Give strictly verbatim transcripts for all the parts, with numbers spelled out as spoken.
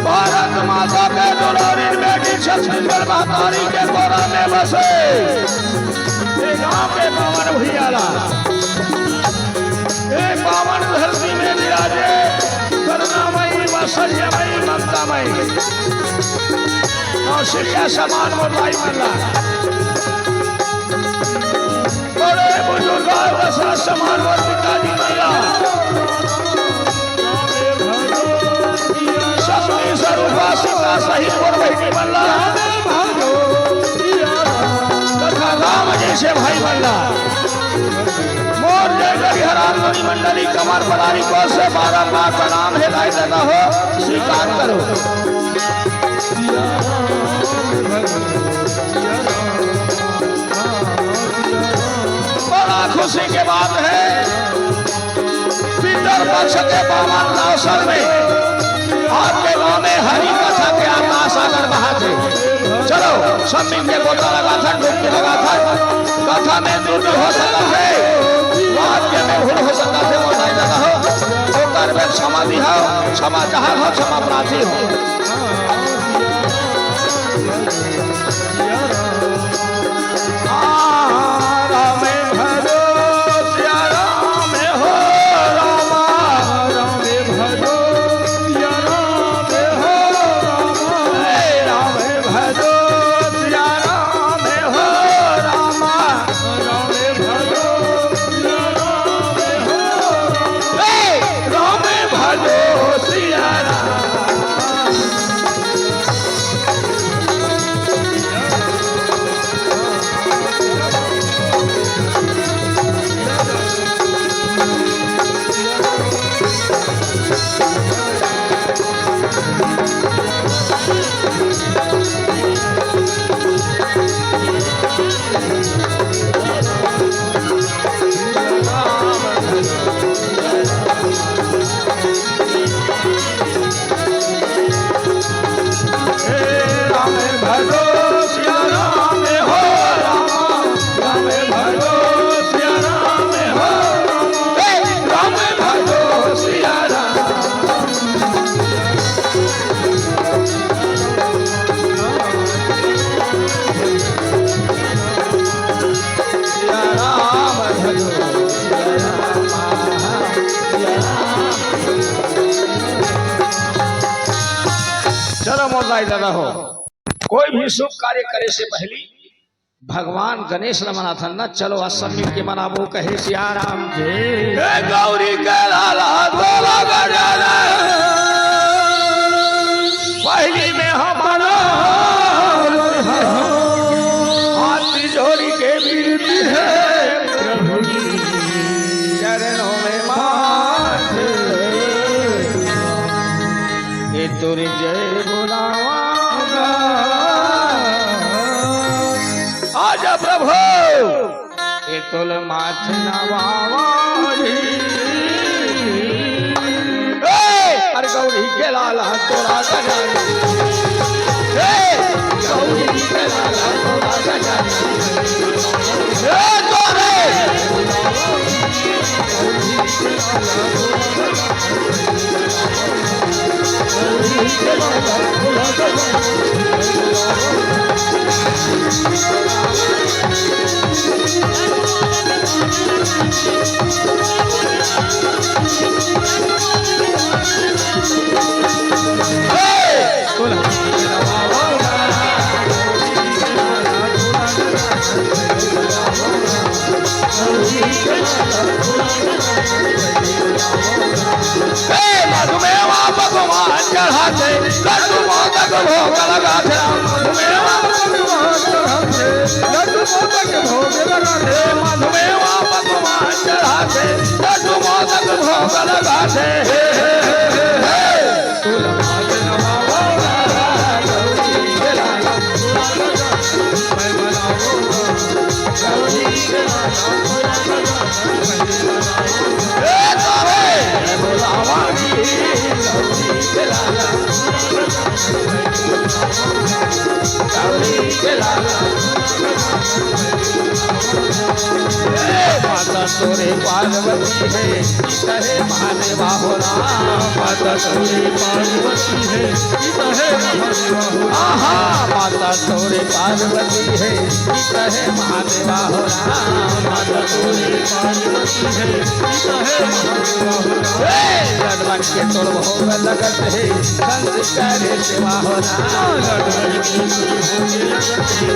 भारत माता के दुलारिन बेटी छत्तीसगढ़ महतारी के गोरा में बसे ये गांव के पावन भुइयां ला, ये पावन धरती में विराजे करुणामयी, वात्सल्यमयी, ममतामयी कौशल्या समान मोर दाई मन ला। बड़े बुजुर्ग और दशरथ समान मोर पिताजी मन ला। शक्ति स्वरूपा सीता सहित मोर बहिनी मन ला। तथा राम जैसे भाई मन ला। मोर जय करिहर आंगनी मंडली कमर पदारी को से बारंबार प्रणाम हे दाई दादा हो, स्वीकार करो। बड़ा खुशी के बात है, पितर पक्ष के पावन अवसर में आपके गांव में हरि कथा के आकाश सागर बहाथे। चलो, सब मिल के गोता लगाथन, डुबकी लगाथन, कथा में जुड़ हो सकत हे, वाक्य में भूल हो सकत हे, मोर भाई दादा हो, ओकर में क्षमा दिहा, क्षमा चाहत हो, क्षमा प्रार्थी हो। चलो मोर दाई दादा हो, कोई भी शुभ कार्य करे से पहली भगवान गणेश ल मनाथन ना, चलो आज सब मिल के मनाबो, कहे सिया राम के। ए गौरी के लाला गोला गजाना, पहली में हम मना हाथ जोड़ी के विनती है प्रभु जी, चरणों में माथ ये तोरे जय बुलावांगा। आजा प्रभु, ये तोल माथ नवावा जी। ए, अरे गौरी के लाला तोरा गजानी। ए, गौरी के लाला तोरा गजानी। ए, तोरे। हे मधुमेवा पकवान चढ़ाथे, लड्डू मोदक भोग लगाथे। मधुमेवा पकवान चढ़ाथे, लड्डू मोदक भोग लगाथे। मधुमेवा पकवान चढ़ाथे, लड्डू मोदक भोग लगाथे। हे, हे, हे, हे, हे। माता तोरे पार्वती है, करे महादेवा हो राम। माता तोरे पार्वती हे, पिता हे महादेवा हो। आहा, माता तोरे पार्वती हे, पिता हे महादेवा हो राम। माता तोरे पार्वती हे, पिता हे महादेवा हो राम। हे, लड्डू बन के तोर भोग लगत हे, संस्कार सेवा हो राम। लड्डू बन के तोर भोग लगत हे,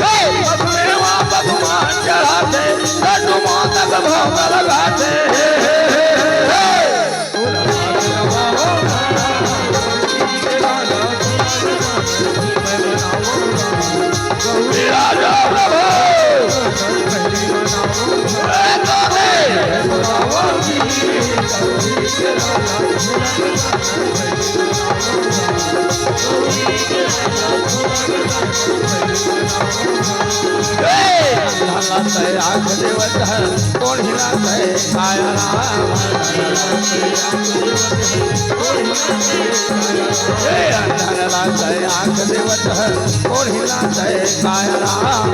हे, पद्मेवा पद्मा चढ़ाथे, लड्डू मोदक भोग लगाथे। हे, हे, हे, हे, हे। विराजो प्रभु। हे तो हे। हे, अंधा ला तैं आँख देवत हस, कोढ़ी ला तैं काया राम। हे, अंधा ला तैं आँख देवत हस, कोढ़ी ला तैं काया राम।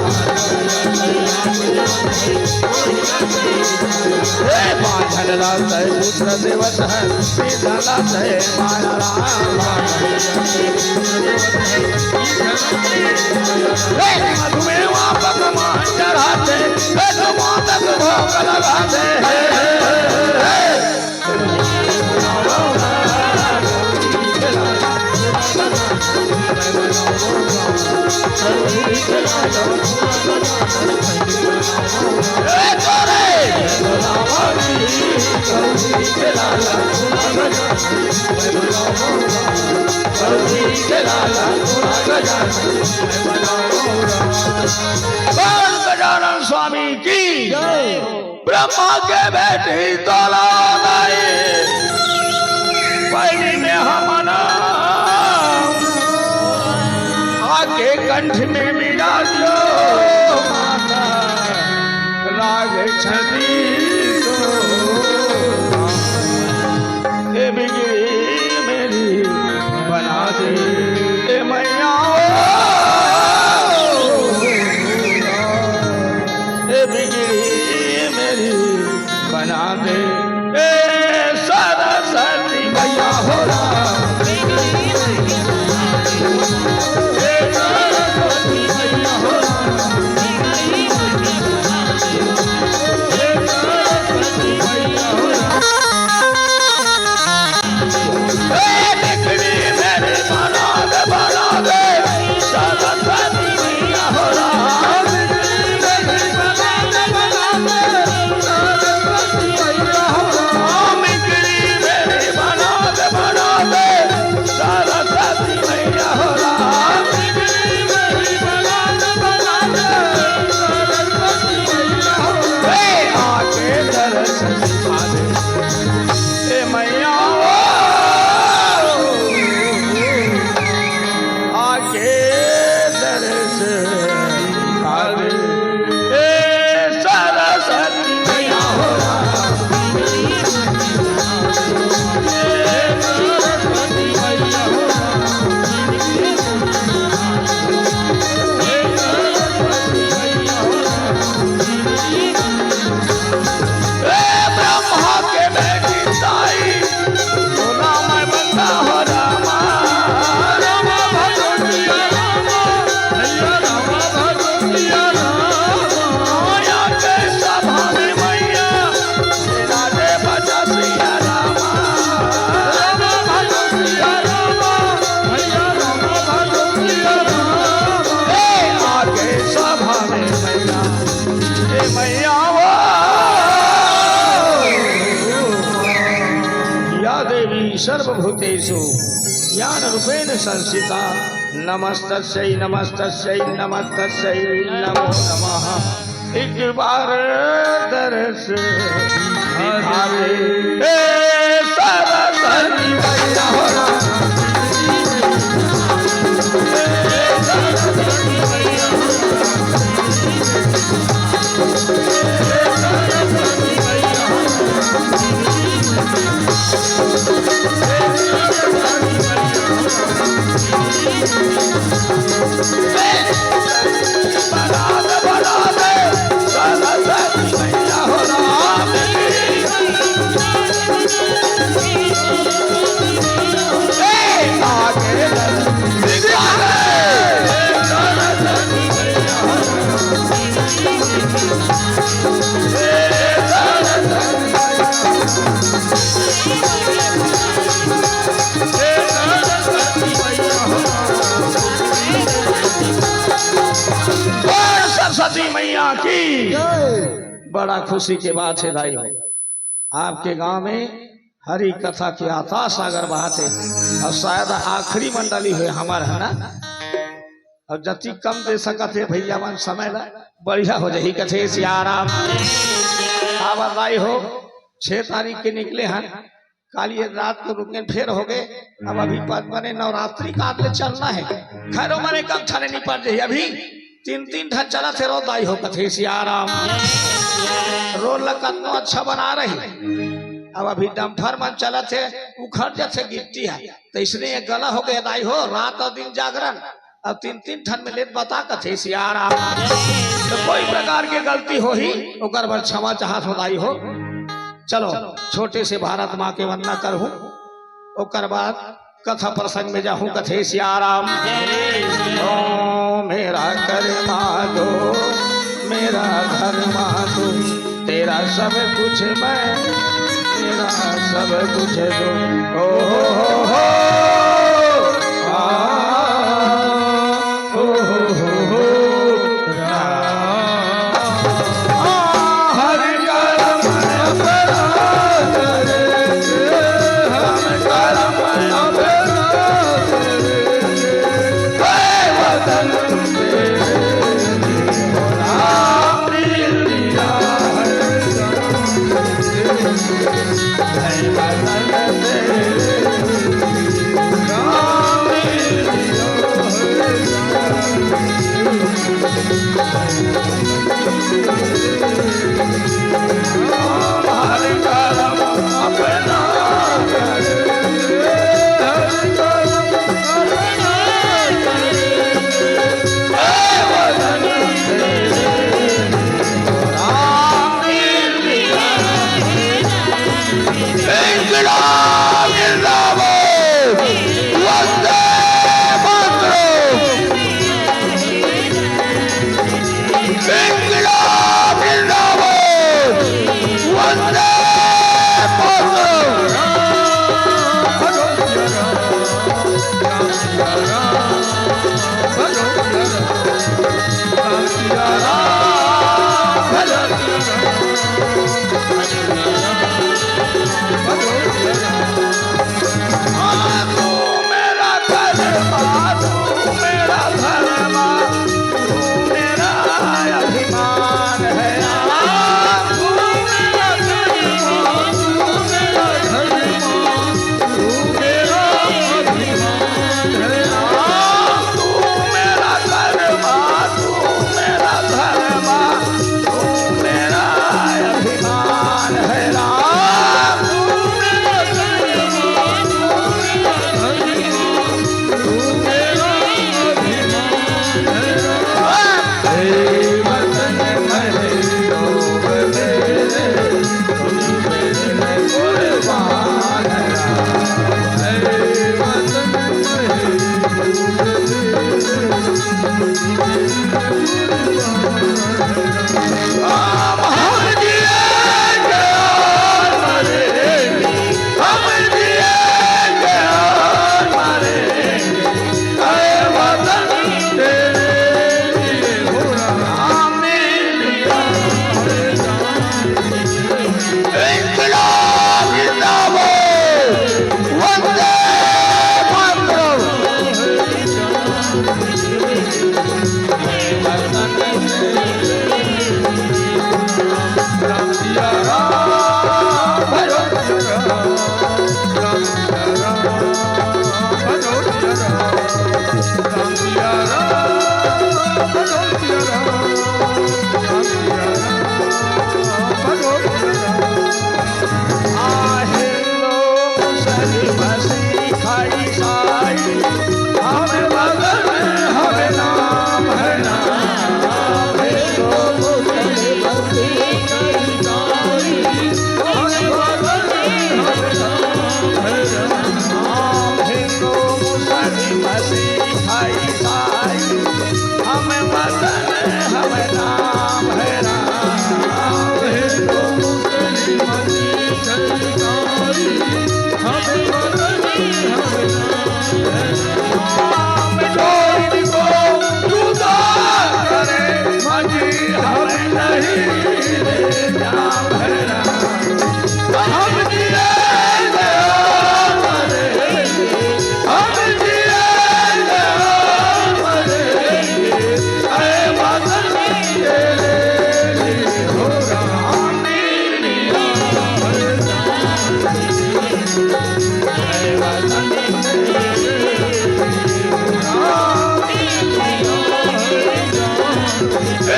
हे, बाँझन ला तैं पुत्र देवत हस, सीधा ला तैं माया राम। हे मधुमेवा पकवान चढ़ाथे, हे तो मोदक भोग लगाथे। हे, हे, हे, हे। बोल गजानन स्वामी की। ब्रह्मा के बेटी दोलौ दाई, पैनी में हमन आके कंठ में मिला जो माता लागे छवि को। हे बिगड़ी मेरी बना दे, हे मैया ओ। हे बिगड़ी मेरी बना दे, हे सरस्वती मैया हो राम। हे सरस्वती मैया हो राम। हे सरस्वती मैया हो राम। हे बिगड़ी मेरी बना दे, बना दे, सरस्वती मैया हो राम। बिगड़ी मेरी बना दे, बना दे, सरस्वती मैया हो राम। बिगड़ी मेरी बना दे, बना दे, सरस्वती मैया हो राम। बिगड़ी मेरी बना दे, बना दे, सरस्वती मैया हो राम। हे आके दर्शन दिखा दे। ए मैया ओ, आके दर्श आवे। ए सरस्वती मैया हो राम। ए सरस्वती मैया हो राम। ए सरस्वती मैया हो राम। ए ब्रह्मा के बेटी ताई, तोला मैं बता हो रामा। रामा भजो सिया रामा, भैया रामा भजो सिया रामा। माया के सभा में मैया, तेरा दे बजा सिया रामा। रामा भजो सिया रामा, भैया रामा भजो सिया रामा। ए आके सभा में मैया, हे मैया ओ। या देवी सर्वभूतेषु ज्ञान रूपेण संस्थिता, नमस्तस्यै नमस्तस्यै नमस्तस्यै नमो नमः। एक बार दर्श दिखा दे, हे सरस्वती मैया हो राम। मैया की। बड़ा खुशी के बात हे दाई हो, आपके गांव में हरि कथा के अथाह सागर बहत हे अउ शायद आखिरी मंडली हे हमर, है ना? अउ जति कम दे सकत हे भैया मन समय ला, बढ़िया हो जाही कथे सियाराम। काबर दाई हो, छह तारीख के निकले हन, काली रात को रुकेन, फेर हो गए। अब अभी पद बने नवरात्रि का आदले चलना हे। खैरो मने कम छने निपट जाही, अभी तीन तीन ठन चलत हे रो दाई हो कथे सियाराम। रोड ला कतनो अच्छा बना रही, अब अभी डंफर मन चलत हे, उखड़ जथे गिट्टी हे, तो इसने ये गला हो गए दाई हो, रात अउ दिन जागरण, अब तीन तीन ठन में लेत बता कथे सियाराम। तो कोई प्रकार के गलती होही, ओकर बर क्षमा चाहत हो दाई हो। चलो, छोटे से भारत माँ के वंदना करहूँ, ओकर बाद कथा प्रसंग में जाहूँ कथे सियाराम। ओ मेरा कर्मा दो, मेरा धर्मा दो, तेरा सब कुछ मैं, तेरा सब कुछ दो। ओ हो हो हो, आ, ओ हो हो हो, रा।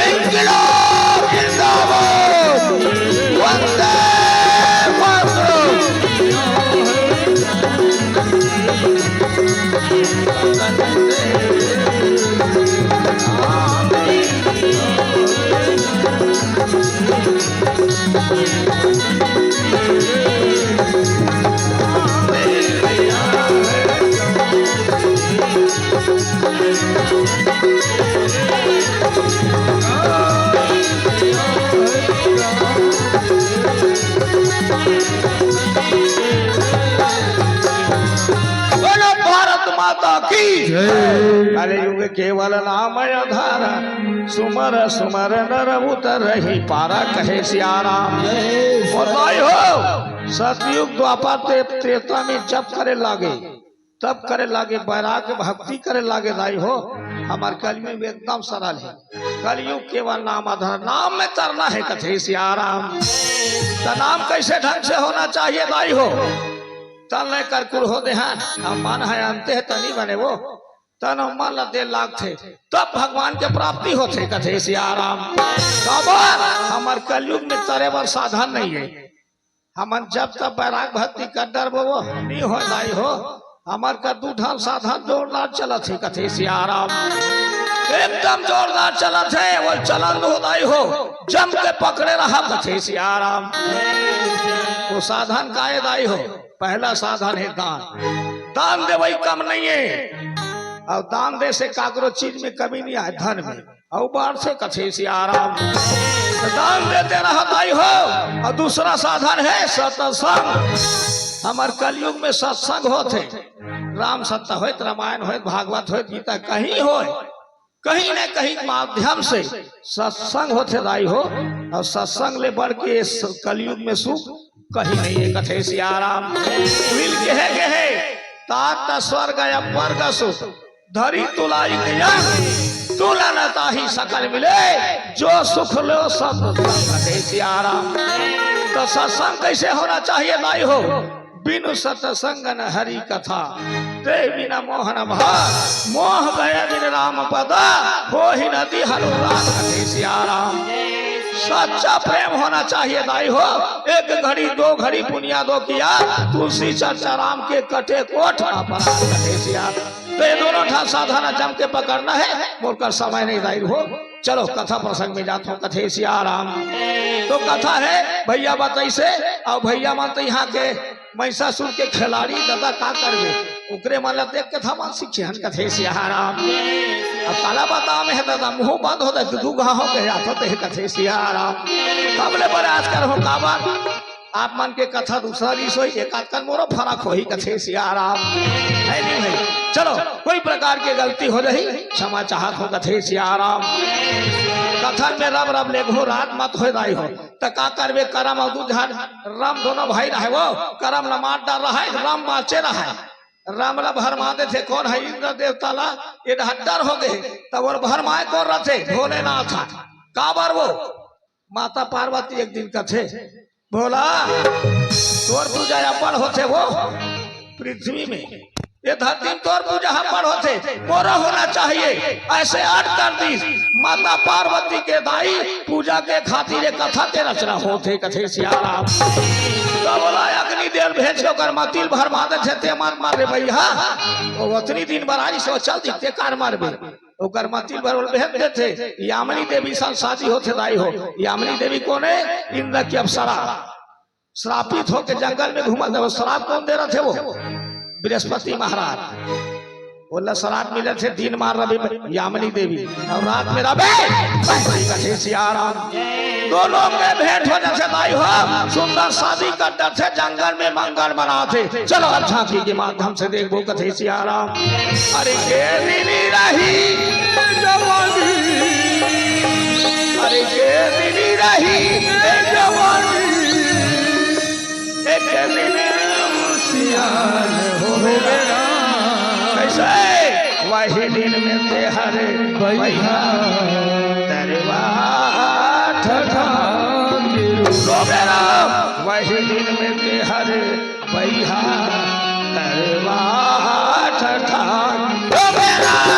इंकलाब जिंदाबाद, वंदे मातरम। बोलो भारत माता की जय। कलयुग केवल नाम आधार, सुमर सुमर नर उतरहि पारा, कहे सियाराम। जय। और भाई हो, सतयुग द्वापर ते-, त्रेता में जप करे लागे, तप करे लागे, वैराग्य भक्ति करे लागे दाई हो। हमार कलयुग एकदम सरल है। कलयुग केवल नाम आधार, नाम में तरना है कथे सियाराम। त नाम कैसे ढंग से होना चाहिए दाई हो? तन ले कर कुल हो देहान, अब मन है अंते है तनी बने वो। तन अउ मन ला दे लागथे, तब भगवान के प्राप्ति होथे कथे सियाराम। काबर? हमार कलयुग में तरे बर साधन नहीं है। हमन जब तब बैराग भक्ति कर डरबो, वो नहीं हो दाई हो। हमर का दू ठन साधन जोरदार चलत हे कथे सियाराम। एकदम जोरदार चलत हे, वो चलन दो दाई हो, जम के पकड़े रहा कथे सियाराम। वो साधन काय दाई हो? पहला साधन है दान। दान देवई कम नहीं है, और दान दे से काकरो चीज में कमी नहीं आए, धन में। अउ बाढ़ से कथे सियाराम। दान देते रहा दाई हो। और दूसरा साधन है सत्संग। हमार कलयुग में सत्संग होथे, राम सत्ता होय, रामायण होय, भागवत होय, गीता कहीं होय, कहीं न कहीं माध्यम से सत्संग होथे दाई हो। और सत्संग ले बढ़ के इस कलयुग में सुख कहीं नहीं है कथे सियाराम। मिल के है, के है, तात स्वर्ग या स्वर्ग सुख धरी तुला एक अंग, तुला न ताहि सकल मिले, जो सुख लो सब संग। हे सियाराम, तो सत्संग कैसे होना चाहिए दाई हो? बिनु सत्संग न हरि कथा, ते बिना मोह न भाव, मोह गए बिन राम पदा, होहि न तिहल उदार। हे सियाराम, सच्चा प्रेम होना चाहिए दाई हो। एक घड़ी दो घड़ी पुनिया दो किया, तुलसी चर्चा राम के कटे कोट अपराध। हे सियाराम, तो ये दोनों ठा साधन जम के पकड़ना है, मोर कर समय नहीं दाई हो। चलो कथा प्रसंग में जात हो, कथे सियाराम। तो कथा है भैया बताइसे, और भैया मन तो यहाँ के महिषासुर के खिलाड़ी दादा का करबे, ओकरे मन ला देख के था मन सीखे हन कथे सियाराम। अब काला बताम है दादा, मुंह बंद होता है, दू घा हो गए, आफत है कथे सियाराम। तब ले बड़े आज कर हो काबर। आप मन के कथा दूसरा रिस होई, एक आध कन मोरो फरक होही, कथे सियाराम। है नहीं भाई? चलो, कोई प्रकार के गलती हो रही, क्षमा चाहत हो, कथे सियाराम। कथा में रब रब लेगहो, रात मत होय दाई हो। त का करबे, करम अउ दूध झाड़, राम दोनों भाई रहे वो, करम ल मार डार रहा है, राम बाँचे रहा है। राम ला भरमा देथे, कोन है इंद्र देवता ला, ये डहर डर हो गए, तब वो भरमाए कोन रथे, भोलेनाथ। काबर वो माता पार्वती एक दिन कथे, भोला, तोर पूजा अब्बड़ होथे वो पृथ्वी में, ये धरती में तोर पूजा अब्बड़ होथे, मोरो होना चाहिए। ऐसे अट कर दीस। माता पार्वती के दाई पूजा के खातिर एक कथा के रचना होथे, कथे सियाराम। तो बोला अग्नि देव भेज के ओकर मतिल भरमा देथे, ते मत मार रे भैया। वो उतनी दिन बर आई सो चल दिखते कार मारबे। ओकर मतिल बर भेज देथे। यामिनी देवी संग शादी होथे दाई हो। यामिनी देवी कोने? इंद्र की अप्सरा। श्रापित होके जंगल में घूमत हे। वो श्राप कोन दे रथे? वो बृहस्पति महाराज। बोला श्राप मिले थे दिन मार रवि यामिनी देवी और रात में रवि। कथे सियाराम। दोनों के भेंट हो जैसे दाई हो। सुंदर शादी कर डर थे, जंगल में मंगल मनाथे। चलो अब झांकी के माध्यम से देखबो कथे सियाराम। अरे के दिन रही जवानी, अरे के दिन रही ए जवानी, एक दिन सियान होबे राम। कैसे? वही दिन में तेहर बइहा तरवा ठठा के रोबे राम। वही दिन में तेहर बइहा तरवा ठठा के रोबे राम।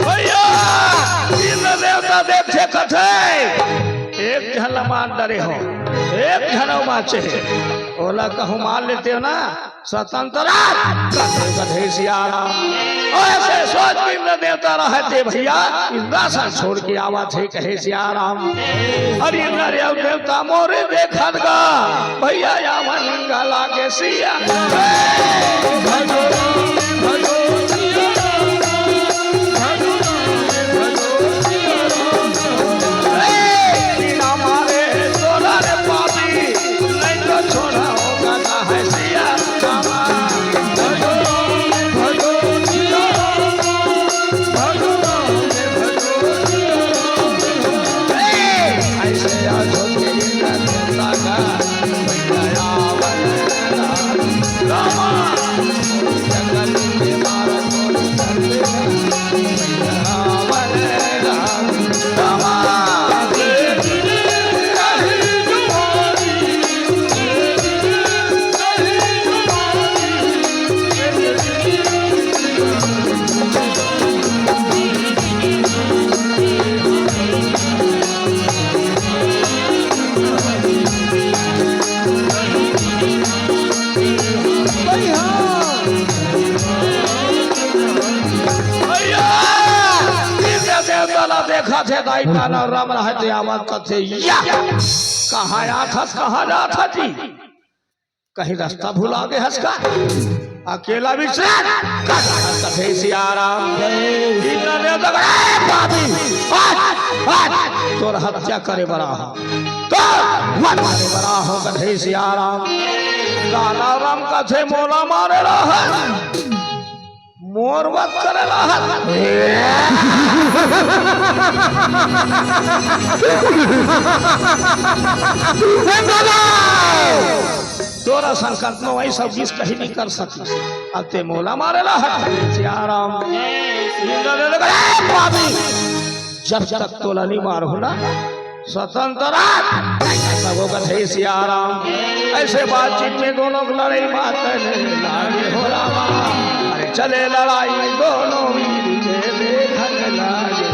भैया, इंद्र देवता देखे कथे, एक झन ला मार डरे हो, एक झन अउ बाँचे हे, ओला कहूँ मार लेते हो ना, स्वतंत्र राज कथे, कथे सिया राम। अइसे सोच के इंद्र देवता रहत हे भैया, इंद्रासन छोड़ के आवत हे, कहे सिया राम। अरे इंद्र देव-, देवता मोरे देखत गा, भैया या मन गला के सिया। भैया, इंद्र देवता ला देखत हे, दाई दानव रम रहत हे, आवत कथे, या! कहाँ आथस, कहाँ जाथस जी? कहीं रस्ता भुला गे हस का? अकेला विचरण कर रहत कथे सिया राम। इंद्र देवता, "ए पापी, आज, आज तोर हत्या करे बर आहों, तोर वध करे बर आहों," कथे सिया राम। दानव रम कथे, "मोला मारे रहत, मोर वध करे रहत।" ए दादा! तोर असन कतनो अइस अउ गिस कहीं नइ कर सकिस। अब तें मोला मारे ला हट सिया राम। इंद्र देवता, "ए पापी, जब तक तोला नइ मारहूं ना, स्वतंत्र राज नइ कर सकव," कथे सिया राम। अइसे बातचीत में दोनों के लड़ई बात करने लागे हो रामा। अरे चले लड़ाई में दोनों वीर के देखने लागे।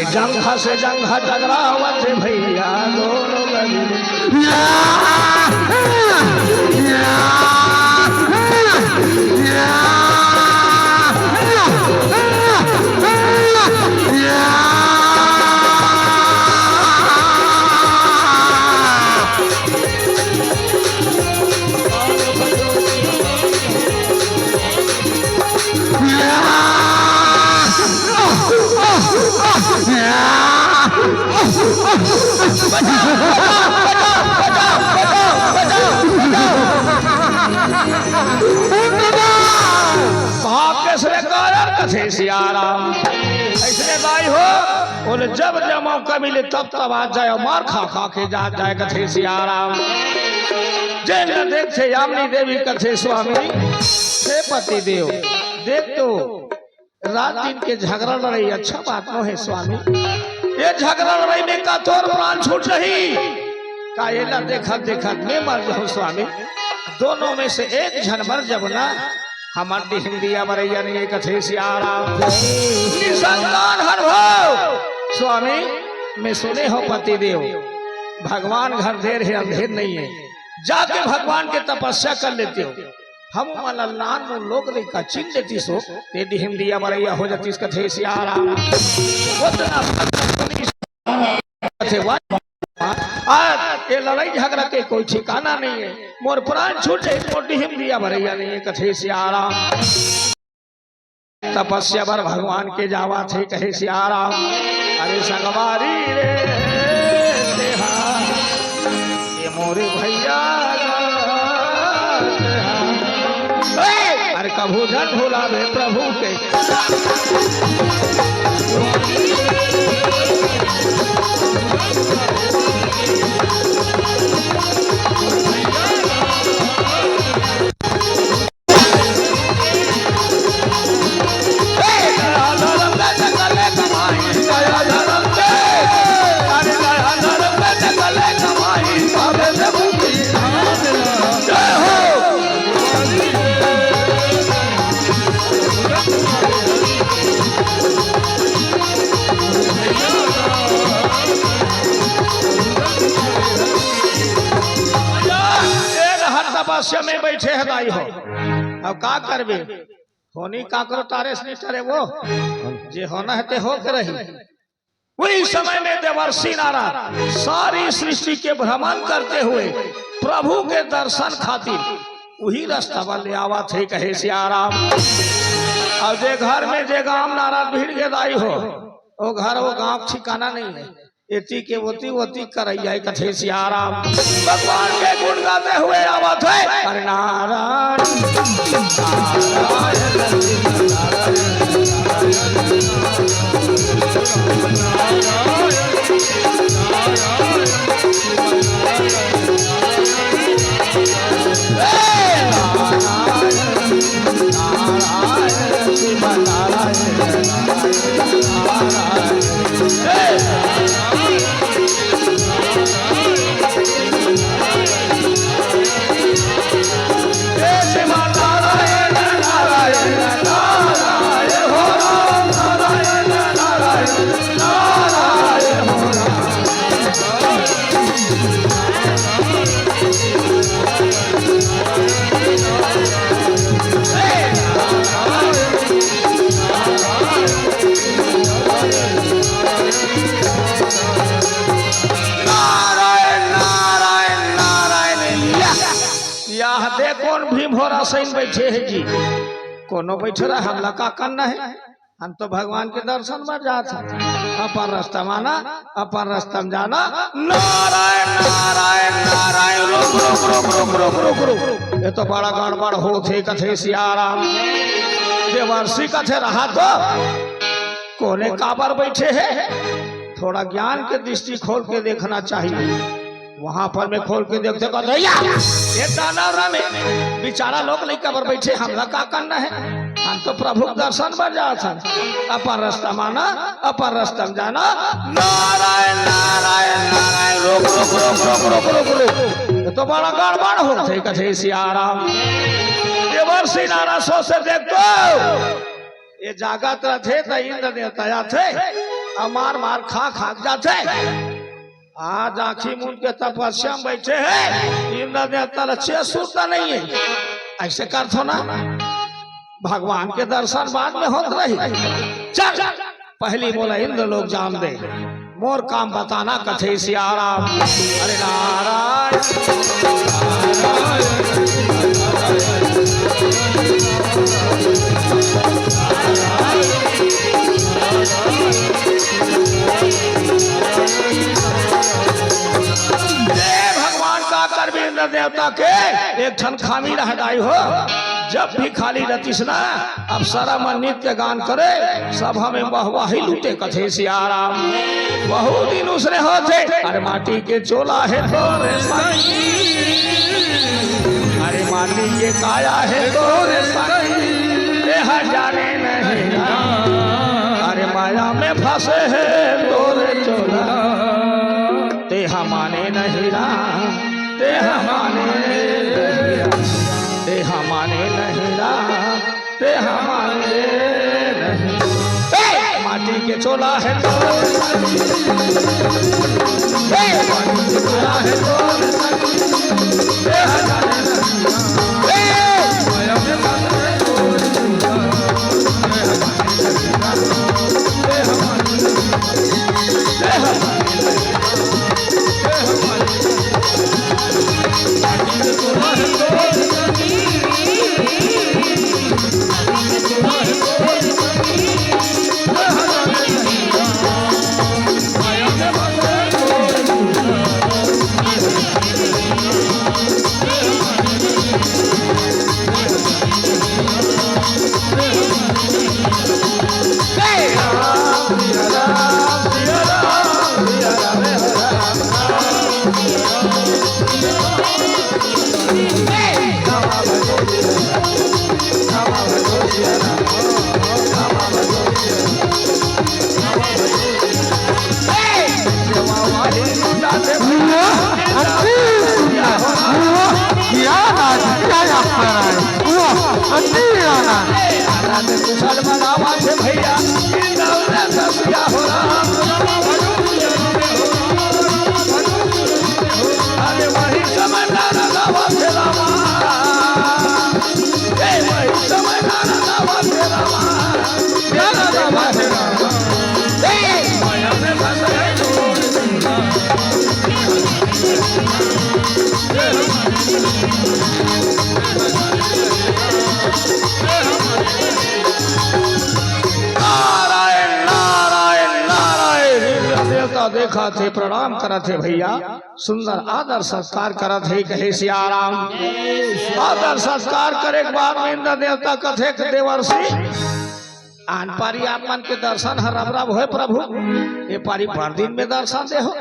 जंघा से जंघा टकरावत हे भैया, दोनों गली में। भाग के सरे कायर कथे सियाराम। अइसने दाई हो, बोले जब जब मौका मिले तब तब आ जाए, मार खा खा के जा जाए कथे सियाराम। जे न देखे यामिनी देवी कथे स्वामी, हे पति देव, देख तो रात दिन के झगड़ा लड़ाई अच्छा बात नो हे स्वामी। ये झगड़ा लड़ाई में का तोर प्राण छूट जाही? का एला देखत देखत मैं मर जाहूं स्वामी? दोनों में से एक झन मर जब ना, हमर डिहिंदिया बरइया नहीं कथे सियाराम। निसंतान हर भव स्वामी, मैं सुने हों पति देव, भगवान घर देर हे अंधेर नहीं हे, जाके भगवान के तपस्या कर लेते हो। हम मन ला लान मुन लोग लइका चिन देतिस हो, ते डिहिंदिया बरइया हो जातिस कथे सियाराम। ओतना कथे वा, आज ये लड़ाई झगड़ा के कोई ठिकाना नहीं हे। मोर प्राण छूट जाही, मोर डिहिंदिया बरइया नहीं हे कथे सियाराम। तपस्या बर भगवान के जावत हे कहे सियाराम। अरे संगवारी रे, तेहा, ये मोरे भैया गा, तेहा। ए, अरे कभू झन भुलावे प्रभु के। ए नहर तपस्या में बैठे हे दाई हो, अब का करबे? होनी काकरो तारे से नहीं टरे वो, जे होना हे ते हो के रही। वही समय में देवर्षि नारद सारी सृष्टि के भ्रमण करते हुए प्रभु के दर्शन खातिर वही रास्ता पर ले आवत हे कहे सियाराम। अब जे घर में जे गांव नारद भीड़ के दाई हो, वो घर वो गांव ठिकाना नहीं हे। एती के ओती, ओती करइया कथे सियाराम। भगवान के गुण गाते हुए आवत हे। अरे नारायण, नारायण, नारायण, नारायण। नारायण, नारायण, नारायण। या, या दे कोन भीम हो रहा सही बैठे हे जी। कोनो बैठे रहा, हमला का करना हे? हम तो भगवान के दर्शन बर जात हन। अपन रास्ता माना, अपन रास्ता में जाना। नारायण, नारायण, नारायण, रुक, रुक, रुक। ये तो बड़ा गड़बड़ होत हे, कथे सियाराम। देवर्षि कथे रहा तो कोने काबर बैठे हे? थोड़ा ज्ञान के दृष्टि खोल के देखना चाहिए। वहां पर मैं खोल के देखते कहते, "या, ये दानव राम हे, बेचारा लोग लइका बर बैठे, हमला का करना हे? हम तो प्रभु के दर्शन बर जात हन। अपन रास्ता माना, अपन रास्ता में जाना।" नारायण, नारायण, नारायण, रुक, रुक, रुक। ये तो बड़ा गड़बड़ होत हे, कथे सियाराम। देवर्षि नारद सोचे, देख तो, ये जागत रथे त इंद्र देवता आथे, मार मार खा खा के जाथे। आज आँखी मूंद के तपस्या में बैठे हे, इंद्र देवता ला चेत सुरता नहीं हे। अइसे करथो ना, भगवान के दर्शन बाद में होत रही। चल, पहली मोला इंद्र लोक जान दे, मोर काम बताना, कथे सियाराम। अरे नारायण, नारायण, नारायण। हे भगवान, का करबे इंद्र देवता के एक ठन खामी रह दाई हो। जब भी खाली रतिस ना, अप्सरा मन नित्य गान करे, सभा में वाहवाही लूटे, कथे सियाराम। बहुत दिन उसने होथे, अरे माटी के चोला हे तोरे संग, अरे माटी के काया हे तोरे संग, तेहा जाने नहीं ना। अरे माया में फंसे हे तोरे चोला, तेहा माने नहीं ना, तेहा माने नहीं ना, तेहा माने नहीं ना, तेहा माने नहीं। ए, माटी के चोला हे तो, ए, माटी के चोला हे तो, तेहा जाने नहीं ना। ए, वाह, अति सुंदर। वाह, क्या नाच, क्या अप्सरा है। वाह, अति आनंद। नारायण, नारायण, नारायण। इंद्र देवता देखत हे, प्रणाम करत हे भैया, सुंदर आदर सत्कार करत हे, कहे सियाराम। आदर सत्कार करे के बाद में इंद्र देवता कथे के देवर्षि, आन पारी आप मन के दर्शन ह रब रब होय प्रभु, ए पारी भर दिन में दर्शन देहो।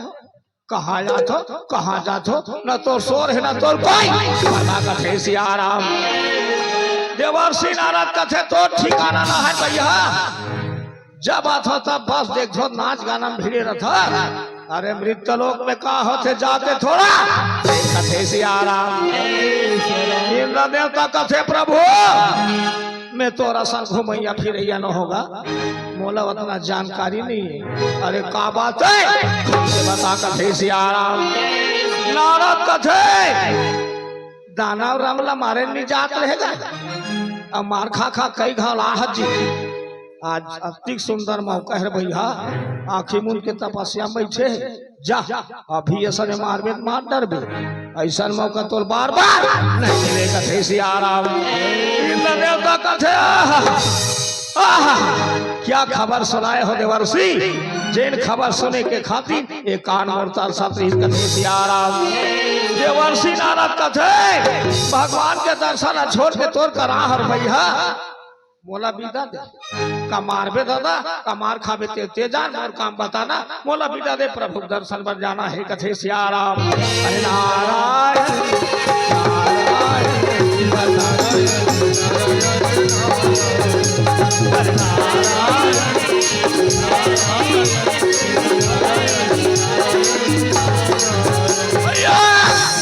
कहाँ जाथो, कहाँ जाथो, न तोर सोर हे, न तोर कोई। भला कथे सियाराम। देवर्षि नारद कथे, तोर ठिकाना ना हे भैया। जब आथो तब बस देखथो, नाच गाना में भिड़े रथो। अरे मृत्यु लोक में का होथे, जाके थोड़ा। कथे सियाराम। इंद्र देवता कथे, प्रभु, मैं तोर असन घुमैया फिरैया न हों गा, मोला ओतना जानकारी नहीं हे। अरे का बात हे? बता, कथे सियाराम। नारद कथे, दानव राम ला मारे नहीं जात रहे गा, अब मार खा खा कई घाव आहत जी। आज अतिक सुंदर मौका हे भैया, आँखी मूंद के तपस्या में बैठे हे। जा, अभी अइसने मारबे त मार डरबे। अइसन मौका तोला बार बार नहीं मिले, कथे सियाराम। इंद्र देवता कथे, आहा, आहा, क्या खबर सुनाए हो देवर्षि, जेन खबर सुने के खातिर ए कान मोर तरसत रहिस, कथे सियाराम। देवर्षि नारद कथे, भगवान के दर्शन छोड़ के तोर करा हर भैया। मोला बिदा दे। का मारबे दादा, का मार खाबे ते, ते जान, मोर काम बताना। मोला बिदा दे, प्रभु के दर्शन बर जाना हे, कथे सियाराम। अरे नारायण, नारायण, अरे नारायण। भैया,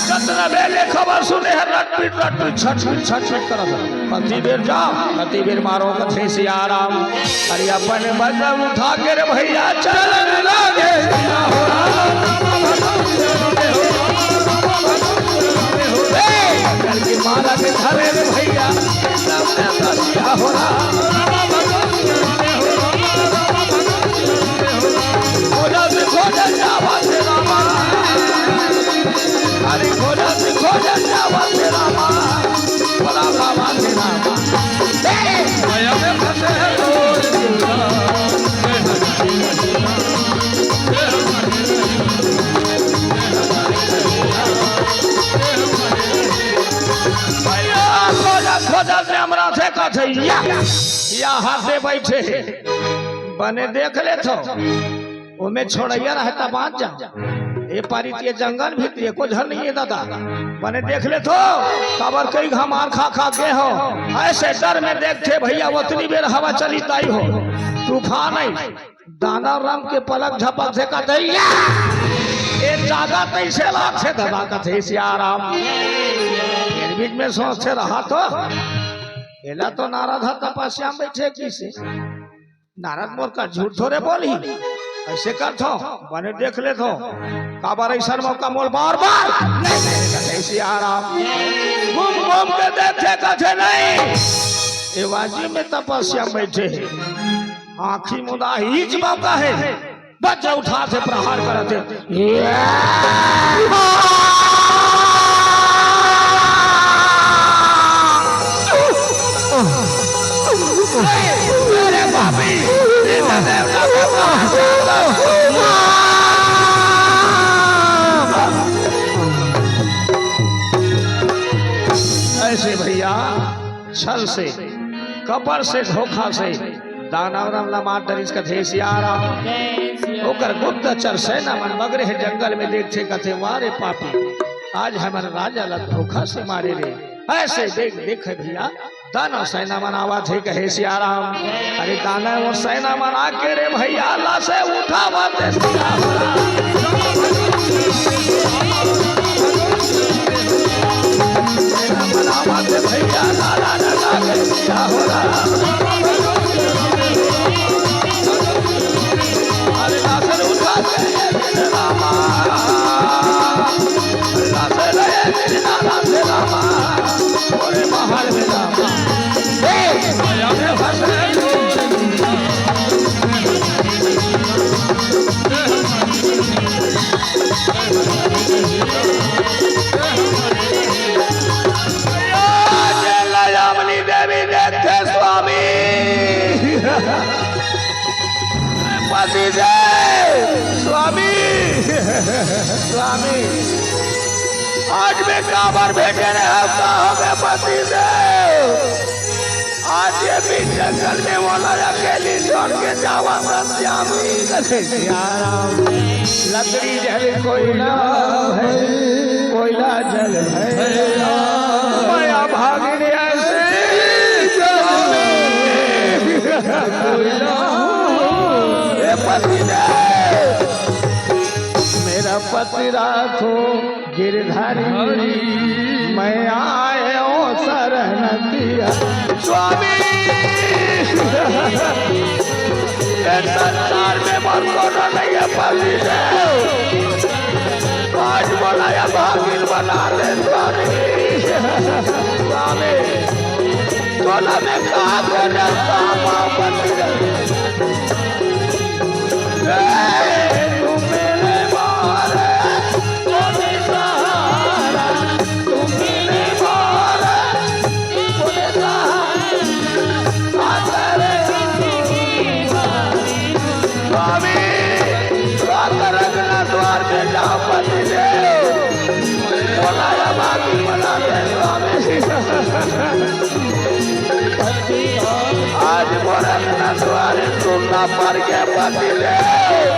जतना बेले खबर सुने हर रटपिट रटपिट छटपिट छटपिट करत हे। कति बेर जाव, कति बेर मारो, कथे सियाराम। अरे अपन बजरंग उठा के रे भइया चलन लागे। ए, करके माला के धरे रे भइया, सब में बसिया हो राम। खोजत खोजत जावत रामा। अरे खोजत खोजत जावत रामा। रामा, रामा, रामा। ए! भइया, खोजत खोजत हमरा से कथे या, या हाथे बइठे हे। बने देख लेथव। ओमे छोड़इया रहे त बाँच जा। ए पारी त ए जंगल भीतरी एको झन नइ हे दादा। बने देख लेथव, काबर कई घाम मार खा खा गे हव। अइसे डर में देखथे भइया, ओतनी बेर हवा चलिस दाई हो। तूफान आइस, दानव राम के पलक झपक से कथे या। ए जागत अइसे लागथे दादा, कथे सियाराम। फेर बीच में सोचथे रहा त, एला तो नारद ह तपस्या में बइठे किहिसे। नारद मोर का झूठ थोरे बोलही, अइसे करथव, बने देख लेथव, काबर अइसन मौका मोला बार बार नइ मिले, कथे सियाराम। घूम घूम के देखथे, कथे नहीं, ए बाजी में तपस्या में बइठे हे, आँखी मुंदा हे, इही मौका हे, बज्र उठाथे प्रहार करथे। अरे बाप रे! अइसे भइया, छल से, कपट से, धोखा से दानव राम ला मार डरिस, कथे सियाराम। ओकर गुप्तचर सेना मन बगरे हे जंगल में, देखथे कथे, "वाह रे पापी, आज हमर राजा ला धोखा से मारे रे।" अइसे देख देख हे भइया, दानव सेना मन आवत हे, कहे सियाराम। अरे दानव सेना मन आके रे भइया, लासे उठावत हे सियाराम। सेना मन आवत हे भइया, लाला लागे सियाराम। अरे लासे उठावत हे रामा। राधे राधे राधे रामा, ओरे महल में रामा। ए, माया में फंसे। यामिनी देवी देखथे स्वामी। पति देव, स्वामी, स्वामी, आज मैं काबर भेजे रहेंव, का होगे पति देव? आज ये बीच जंगल में मोला अकेली छोड़ के जावत हस स्वामी। सियाराम, लकड़ी जल कोइला भय, कोइला जल भय, मैं अभागिन अइसे स्वामी। हे पति देव, मेरा पति राखो गिरधारी, मैं आयो शरण तिया। स्वामी, ये संसार में मोर कोनो नइ हे पति देव। आज मोला अभागिन बना दे स्वामी। स्वामी, तोला मैं का करे पापा पति देव। ए, तू मेरे मारे, तू मेरे सहारा, तू मेरे मारे, तू मेरे सहारा। स्वामी, स्वागत रखना द्वार पे जाओ पति देव। बोलाया बाकी बना दे स्वामी। आज मोर अंगना दुआरे सुन्ना पड़ गे पति देव।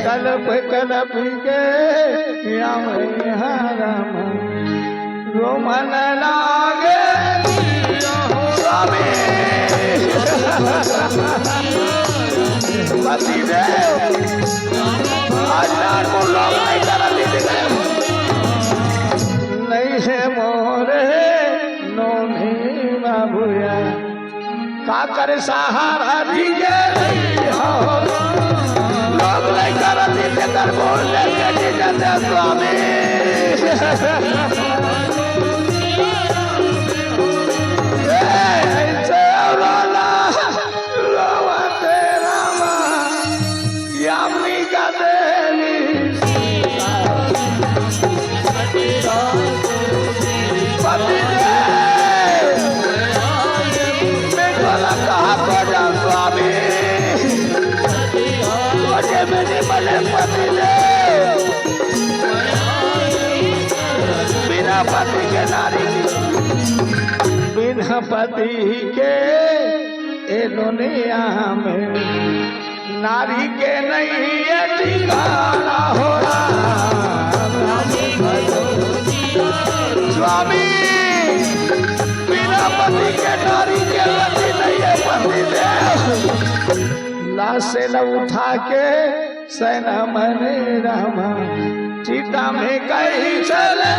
कलप कलप के आवे हरम रोमन लागे स्वामी। पति देव, आज नार को लोग नहीं करा दीदी करे। नहीं है मोरे नोनी बाबूया, का करे सहारा दी के नहीं हो। लोग नहीं करा दीदी कर बोल लेके जी जाते स्वामी। ए, ऐसे रोला। रोवते रामा, यामिनी का देवी सीता। पति देव, मैं तोला कहाँ खोजा स्वामी? खोजे में नहीं मिले पति देव। बिना पति के नारी, बिना पति के ए दुनिया में नारी के नहीं है ठिकाना हो राम। स्वामी, बिना पति के नारी के गति नहीं है पति देव। लाश से न उठा के सैना मने रामा, चिता में कहीं चले।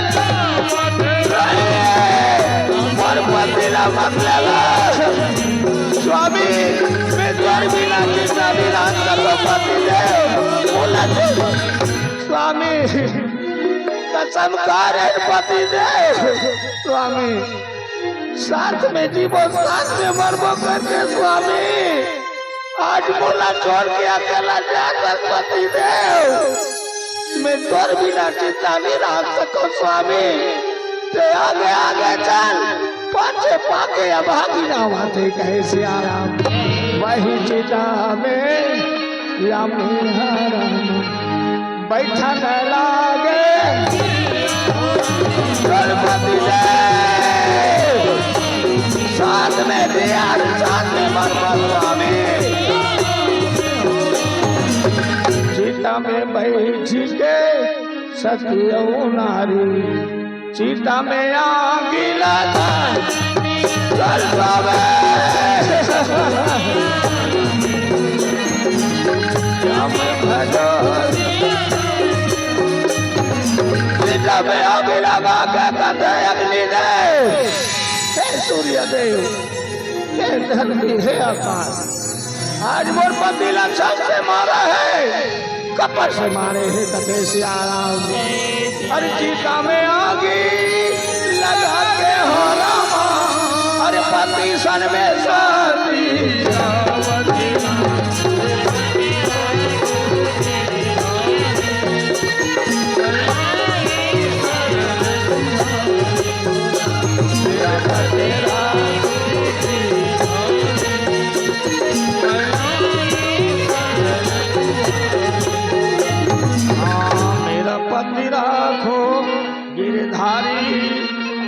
पर पति ला मत लेवा। स्वामी, मैं तोर बिना चिता में रात का तो पति देव। बोला तो। स्वामी, कसम खा रे पति देव। स्वामी, साथ में जीवो, साथ में मरबो करके स्वामी। आज मोला छोड़ के अकेला जाकर पति देव, मैं तोर बिना चिता नहीं रह सको स्वामी। ते आगे आगे चल, पाछे पाके अभागी ना आते कहे सियाराम। वही चिता में या मेरा राम। बैठन लागे। गणपति देव, साथ में दे यार, साथ में मरबो स्वामी। चिता में बैठ के सती अउ नारी, चिता में आगी लगा जल जावे। श्याम भजो। चिता में आगी लगा के कहते अग्नि देव, हे सूर्य देव, हे धरती, हे आकाश, आज मोर पति ला छक से मारा है, कपट से मारे है कथे सियाराम। अरे चिता में आगी लगा के हो रामा, अरे पति सन में सती। हाँ, मेरा पति राखो गिरधारी,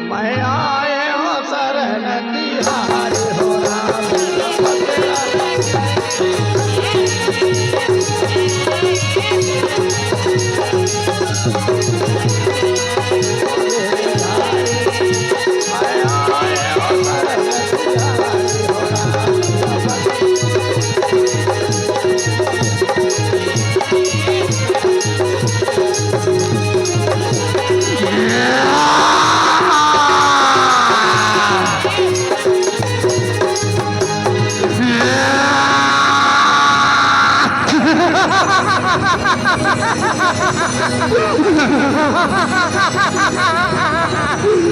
मैं आए हो शरण तिहारी हो राम।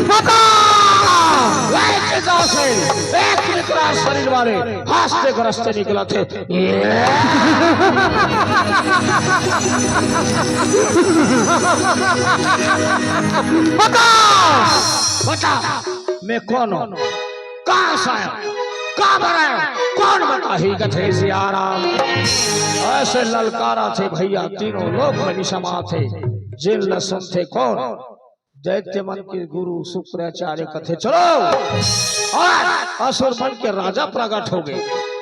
बता! वह चिता से एक विकराल शरीर वाले हास्य ग्रस्त निकला थे। बता! बता! मैं कौन हूँ? कहाँ से आया? कहाँ पर आया? कौन बताही कथे सियाराम? ऐसे ललकारा थे भैया, तीनों लोक में निशमा थे। जिन ल सुनथे कौन? दैत्य मन के गुरु शुक्राचार्य कथे, चलो। और असुर मन के राजा प्रकट हो गए।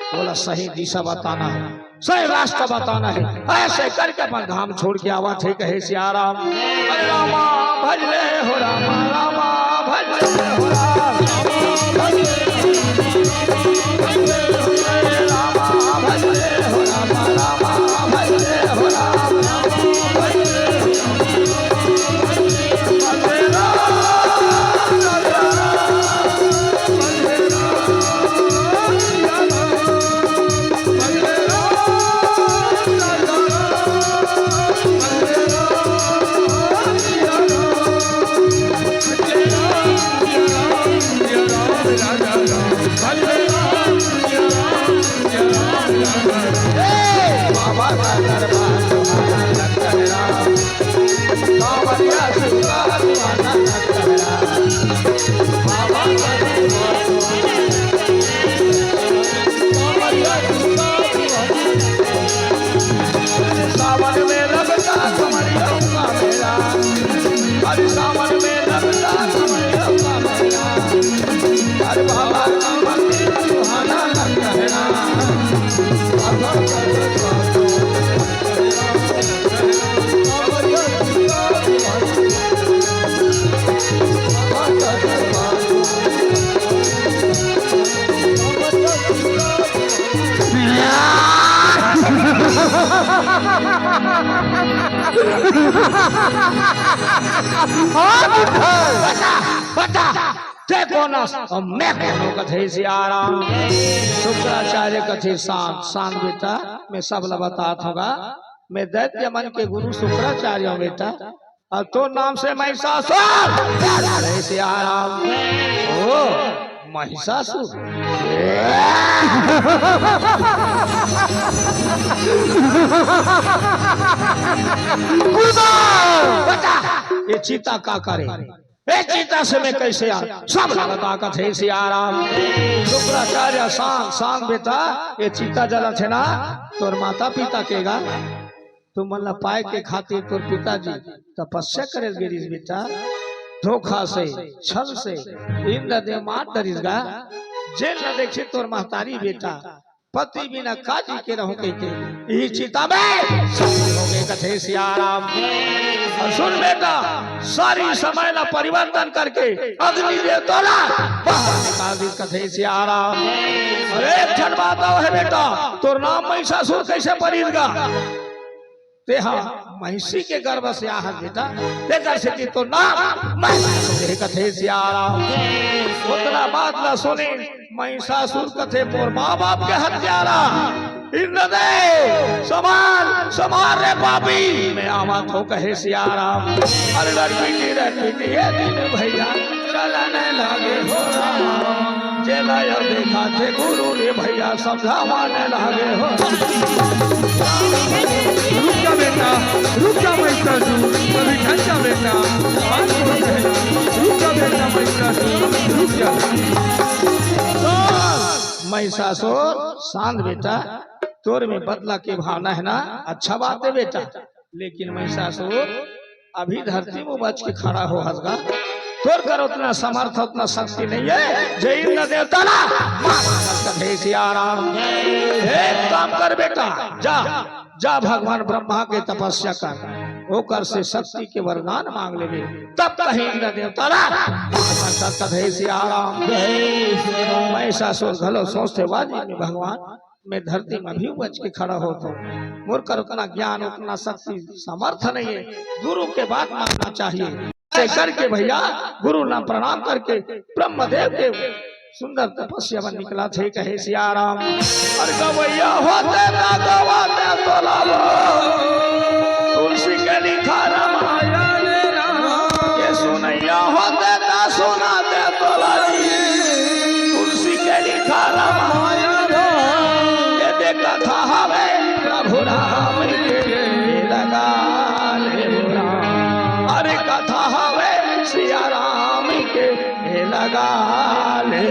बोला, सही दिशा बताना है, सही रास्ता बताना है। ऐसे करके अपन धाम छोड़ के आवा थे कहे सियाराम। अरे रामा भज ले हो रामा, रामा भज ले हो रामा, रामा भज ले हो रामा, रामा भज ले हो रामा। बाबा का दरबार सुहाना लगता है राम। कांवरिया शिव का दीवाना लगता है राम। बाबा का दरबार सुहाना लगता है राम। कांवरिया शिव का दीवाना लगता है राम। सावन में लगता कमरिया का मेला। अरे सावन में लगता कमरिया का मेला। अरे बाबा का मंदिर सुहाना लगता है ना। बता, बता, तैं कोन अस अउ मैं कोन ओं कथे सियाराम। शुक्राचार्य कथे शांत, शांत बेटा, मैं सब ला बतात हंव गा। मैं दैत्य मन के गुरु शुक्राचार्य हंव बेटा। अउ तोर नाम से महिषासुर, जय सियाराम। ओ, महिषासुर। गुरुदेव! बता, ये चिता का करे? ए चिता से मैं कैसे आ? सब ला बता कथे सियाराम। शुक्राचार्य, शांत, शांत बेटा, ये चिता जलत हे ना, तोर माता पिता के गा। तुमन ला पाए के खातिर तोर पिताजी तपस्या करे गे रिहिस बेटा। धोखा से, छल से इंद्रदेव मार डरिस गा। जेन ला देखे तोर महतारी बेटा, पति बिना का जी के रहूं कहिके, इही चिता में शामिल हो गे कथे सियाराम। अउ सुन बेटा, सारी समय ला परिवर्तन करके अग्नि देवता ला बाहर निकाल दिस कथे सियाराम। अरे एक ठन बात अउ हे बेटा, तोर नाम महिषासुर कैसे परिस गा? तेहा महिषी के गर्भ से आहस बेटा, तेकर सेती तोर नाम महिषासुर हे कथे सियाराम। ओतना बात ला सुने महिषासुर कथे मोर माँ बाप के हत्यारा। इंद्रदेव, संभाल, संभाल रे पापी, मैं आवत हंव कहे सियाराम। अरे लड़पीटी, लड़पीटी, ये दिन भैया चलन लागे हो राम। जेला यो देखा थे गुरु रे भैया, समझावन लागे हो। रुक जा बेटा, रुक जा महिषासुर, अभी ठंड जा बेटा, बात बोल रहे हैं। रुक जा बेटा महिषासुर, रुक जा। महिषासुर, शांत बेटा, तोर में बदला के भावना हे ना, अच्छा बात हे बेटा, लेकिन महिषासुर अभी धरती में बच के खड़ा हो हस गा। तोर कर ओतना समर्थ, ओतना शक्ति नइ हे, जे इंद्र देवता ला मार सकत हे सियाराम। एक काम कर बेटा, जा, जा भगवान ब्रह्मा के तपस्या कर, ओकर से शक्ति के वरदान मांग लेबे, तब कहीं इंद्र देवता ला मार सकत हे सियाराम। महिषासुर घलो सोचथे, वाह जी, मैं भगवान, मैं धरती में अभी बच के खड़ा होत हंव, मोर कर ओतना ज्ञान, ओतना शक्ति, समर्थ नइ हे, गुरु के बात मानना चाहिए। ऐसे करके भैया गुरु ला प्रणाम करके ब्रह्मदेव के सुंदर तपस्या में निकलथे कहे सियाराम। अरे गवैया होते ना गवाते तोला वो, तुलसी के लिखा रामायण राम। ये सुनैया होते ना सुनाते तोला जी, तुलसी के लिखा रामायण। ये दे कथा हवे प्रभु राम के, लगा ले राम। अरे कथा हवे सिया राम के, लगा ले।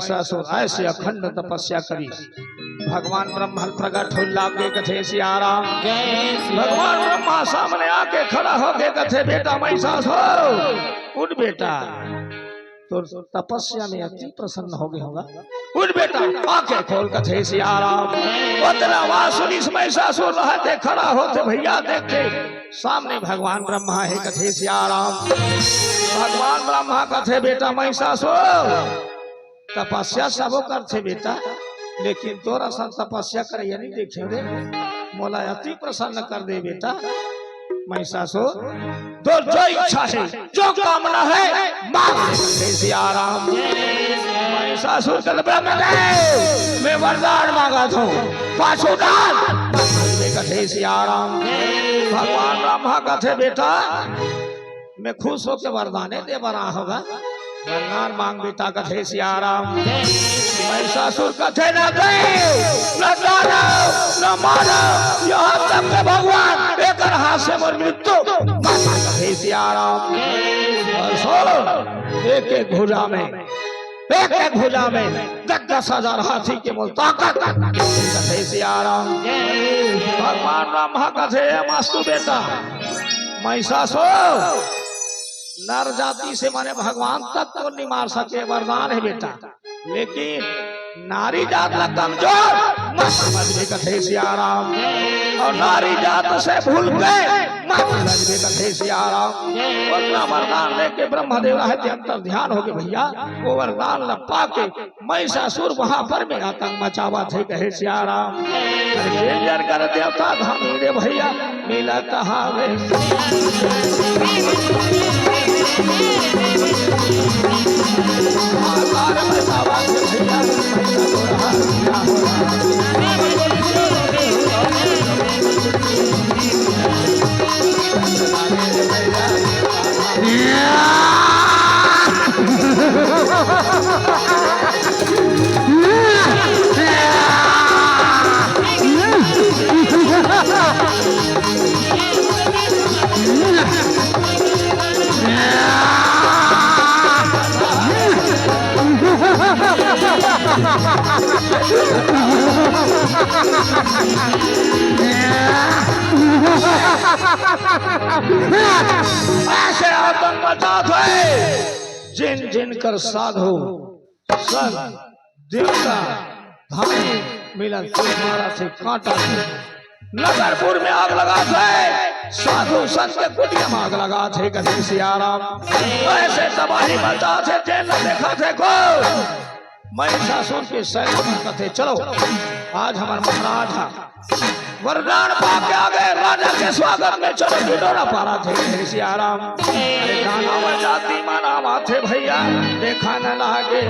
महिषासुर ऐसे अखंड तपस्या करिस। भगवान ब्रह्मा प्रगट होय लागे, कथे सियाराम। जय सिया भगवान ब्रह्मा सामने आके खड़ा होके कथे, "बेटा महिषासुर, उठ बेटा, तोर तपस्या में अति प्रसन्न हो गए होगा, उठ बेटा, आंखें खोल।" कथे सियाराम। ओतना बात सुनिस महिषासुर रहते खड़ा होथे भैया, देखथे सामने भगवान ब्रह्मा हे, कथे सियाराम। भगवान ब्रह्मा कथे, "बेटा महिषासुर, तपस्या सबो करथे बेटा, लेकिन तोर असन तपस्या करइया नहीं देखे रे। मोला अति प्रसन्न कर दे बेटा महिषासुर, तोर जो इच्छा हे, जो कामना हे, मांग ले।" कथे सियाराम। महिषासुर कथे, "ब्रह्मदेव, मैं वरदान मांगत हूँ, पाछू डाल।" कथे सियाराम। भगवान ब्रह्मा कथे, "बेटा, मैं खुश होके वरदाने दे बर आए हों गा, वरदान मांग बेटा।" कथे सियाराम। महिषासुर कथे, "न देव, न दानव, न मानव, यहाँ तक के भगवान, एकर हाथ से मोर मृत्यु।" कथे सियाराम। अउ सुन, एक एक भुजा में, एक एक भुजा में दस दस हजार हाथी के मोल ताकत। कथे सियाराम। भगवान ब्रह्मा कथे, "मस्तु बेटा, महिषासुर, नर जाति से माने भगवान तक तो नहीं मार सके, वरदान हे बेटा, लेकिन नारी जात ला कमजोर मत समझबे।" कथे सियाराम। अउ नारी जात से भूल के मत लजबे। कथे सियाराम। ओतना वरदान लेके ब्रह्मदेव रहते अंतर ध्यान हो गए भैया, वो वरदान ला पाके महिषासुर वहां पर में आतंक मचावत हे। कथे सियाराम। अरे डेंजर कर देवता धामी रे भैया, मिलत हावे। ऐसे आतंक मचात हे, जिन जिन कर साधु संत देवता धामी मिलन से मारा थे कांटा थे। नगरपुर में आग लगात हे, साधु संत के कुटिया में आग लगात हे। कथे सियाराम। ऐसे तबाही मचात हे, जेन देखा थे को महिषासुर के सैनिक कथे, "चलो, आज हमर महाराज हा वरदान पाके आगे, राजा के स्वागत में चलो।" ढिंढोरा पारत हे। कथे सियाराम। अरे दानव जाति मनावत हे भैया, देखा न लागे।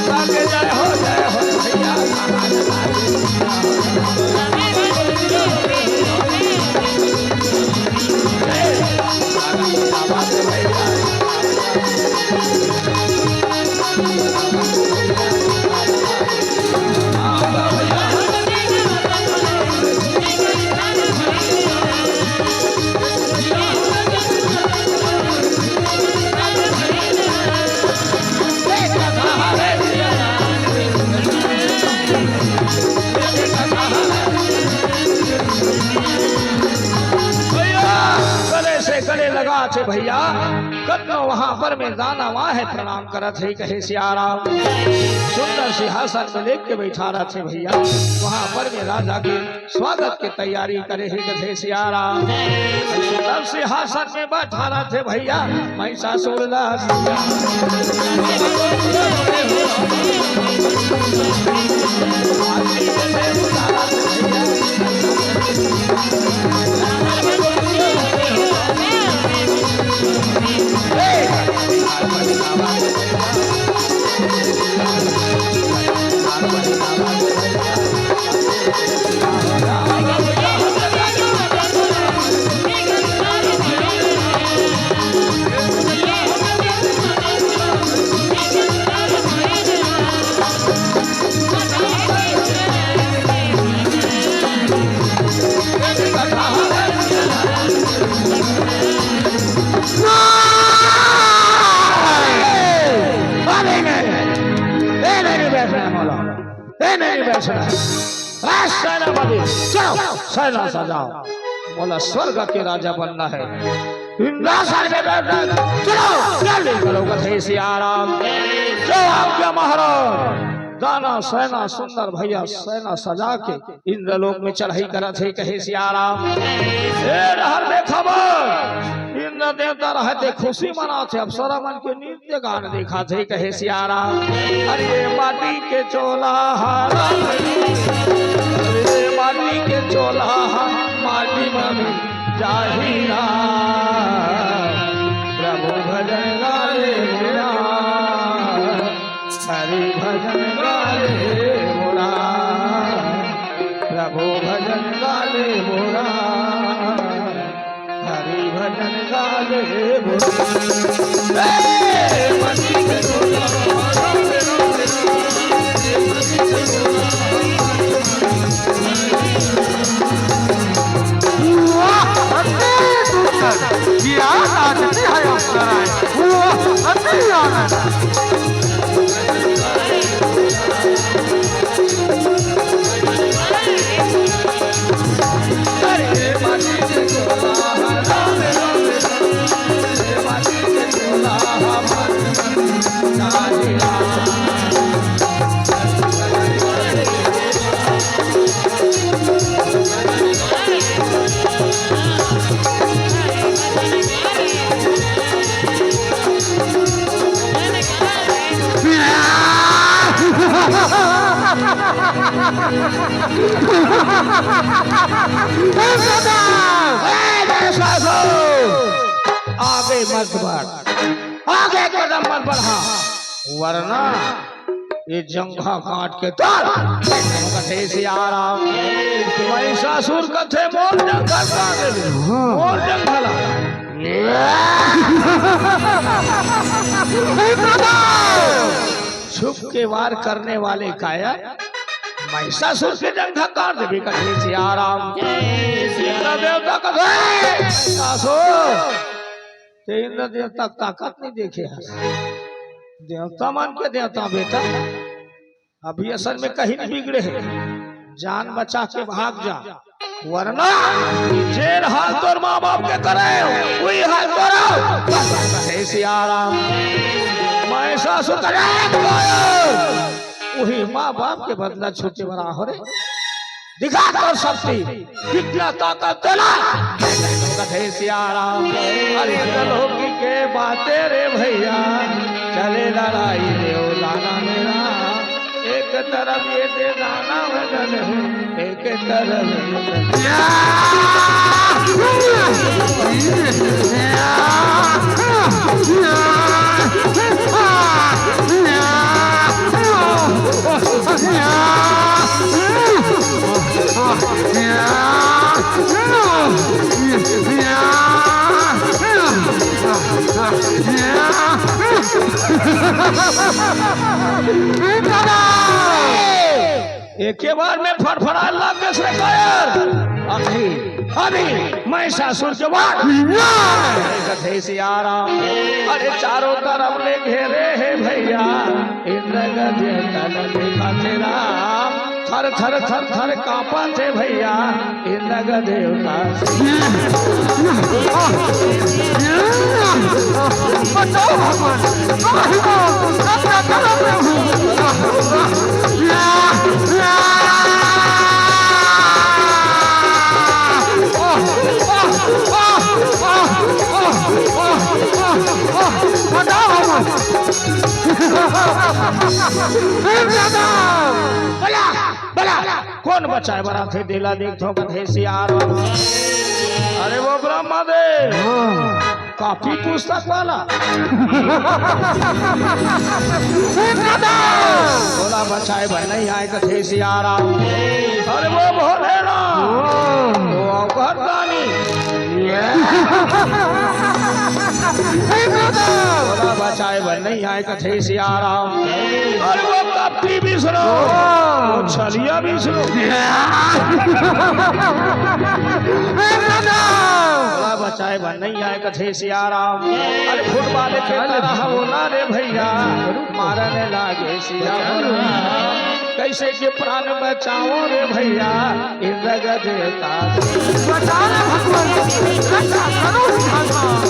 लागे जय हो, जय हो भैया। भैया, गले से गले लगात हे भैया, कतनो वहां पर में दानव आहे प्रणाम करत हे। कथे सियाराम। सुंदर सिंहासन में लेके बैठा रहत हे भैया, वहां पर में राजा के स्वागत के तैयारी करे हे। कथे सियाराम। सुंदर सिंहासन में बैठा रहत हे भैया, महिषासुर ला ए नहीं बैठना है। ए सेनापति, चलो, सेना सजाओ। बोला, स्वर्ग के राजा बनना है। इंद्रासन पे बैठना है। चलो, जल्दी करो, कथे सियाराम। जो आपके महाराज, दाना सेना सुंदर भैया सेना सजा के इंद्रलोक में चढ़ाई करत हे, कहे सियाराम। ए रहर देखब, इंद्र देवता रहते खुशी मनाथे, अप्सरा मन के नृत्य गान देखाथे, कहे सियाराम। अरे ये माटी के चोला हारा, अरे ये माटी के चोला हा, माटी में भी जाही ना। प्रभु भजन गाले मेरा, हरि भजन गाले मोरा, प्रभु भजन गाले मोरा, हरि भजन गाले मोरा। ए, मस्ती के टोला, वाह, अति सुंदर। क्या नाचते हैं अप्सराएं। वाह, अति आनंद। आगे मत बढ़, आगे कदम मत बढ़ा, वरना ये जंघा काट के तोड़। कथे सियाराम, महिषासुर कथे मोर जंघा काट दे, मोर जंघा ला। छुप के वार करने वाले कायर, महिषासुर के जंघा काट देबे, कथे सियाराम। इंद्र देवता कथे, महिषासुर, ते इंद्र देवता के ताकत नहीं देखे हस। देवता मन के देवता बेटा, अभी असल में कहीं नहीं बिगड़े हे, जान बचा के भाग जा, वरना जेन हाल तोर माँ बाप के करे, वही हाल तोरो। कहे सियाराम, महिषासुर करे, वही माँ बाप के बदला छूटे वाला हो रे। दिखा तोर शक्ति, कितना ताकत तेला। कथे सियाराम, अरे चलो की के बातें रे भैया, चले लड़ाई देव लाना मेरा। एक तरफ ये दे दाना बदल है, एक तरफ ये दे एके बार में फड़फड़ाए लाग गे रे कायर। अभी, अभी महिषासुर के वार। कथे सियाराम, अरे चारों तरफ ले घेरे हे भैया, इंद्र गज तल दिखा तेरा। थर थर थर थर कांपत हे भैया, इंद्र देवता। बचाओ भगवान, त्राहि मां, रक्षा करो प्रभु। बचाओ भगवान। हे दादा। बला, बला। कौन बचाए बर आथे, तेला देखथों कथे सियाराम। अरे वो ब्रह्मा देव, हाँ। कॉपी पुस्तक वाला। हे दादा। तोला बचाए बर नहीं आए कथे सियाराम। अरे वो भोलेनाथ, हाँ। वो अवघड़ दानी। हे दादा। तोला बचाए बर नहीं आए कथे सियाराम। अरे वो कपटी विष्णु, हाँ। वो छलिया विष्णु। हे दादा। तोला बचाए बर नहीं आए कथे सियाराम। अरे फुटबॉल के तरह होला रे भैया, मारने लागे सियाराम। कैसे के प्राण बचाओ रे भैया, इंद्र गज देवता से। बचा ले भगवान, रक्षा करो विधाता।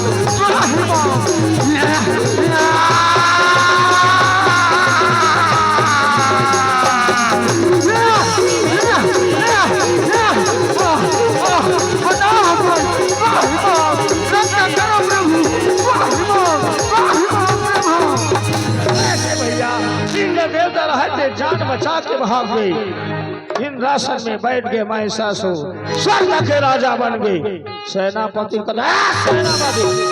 वाह, वाह। बचाओ भगवान, वाह, वाह। रक्षा करो प्रभु, वाह, वाह, वाह, वाह, प्रभु। ऐसे भैया, इंद्र देवता रहे थे, जान बचा के भाग गए। इंद्रासन में बैठ गए महिषासुर, स्वर्ग के राजा बन गए। सेनापति कहत हे, "आ, सेनापति,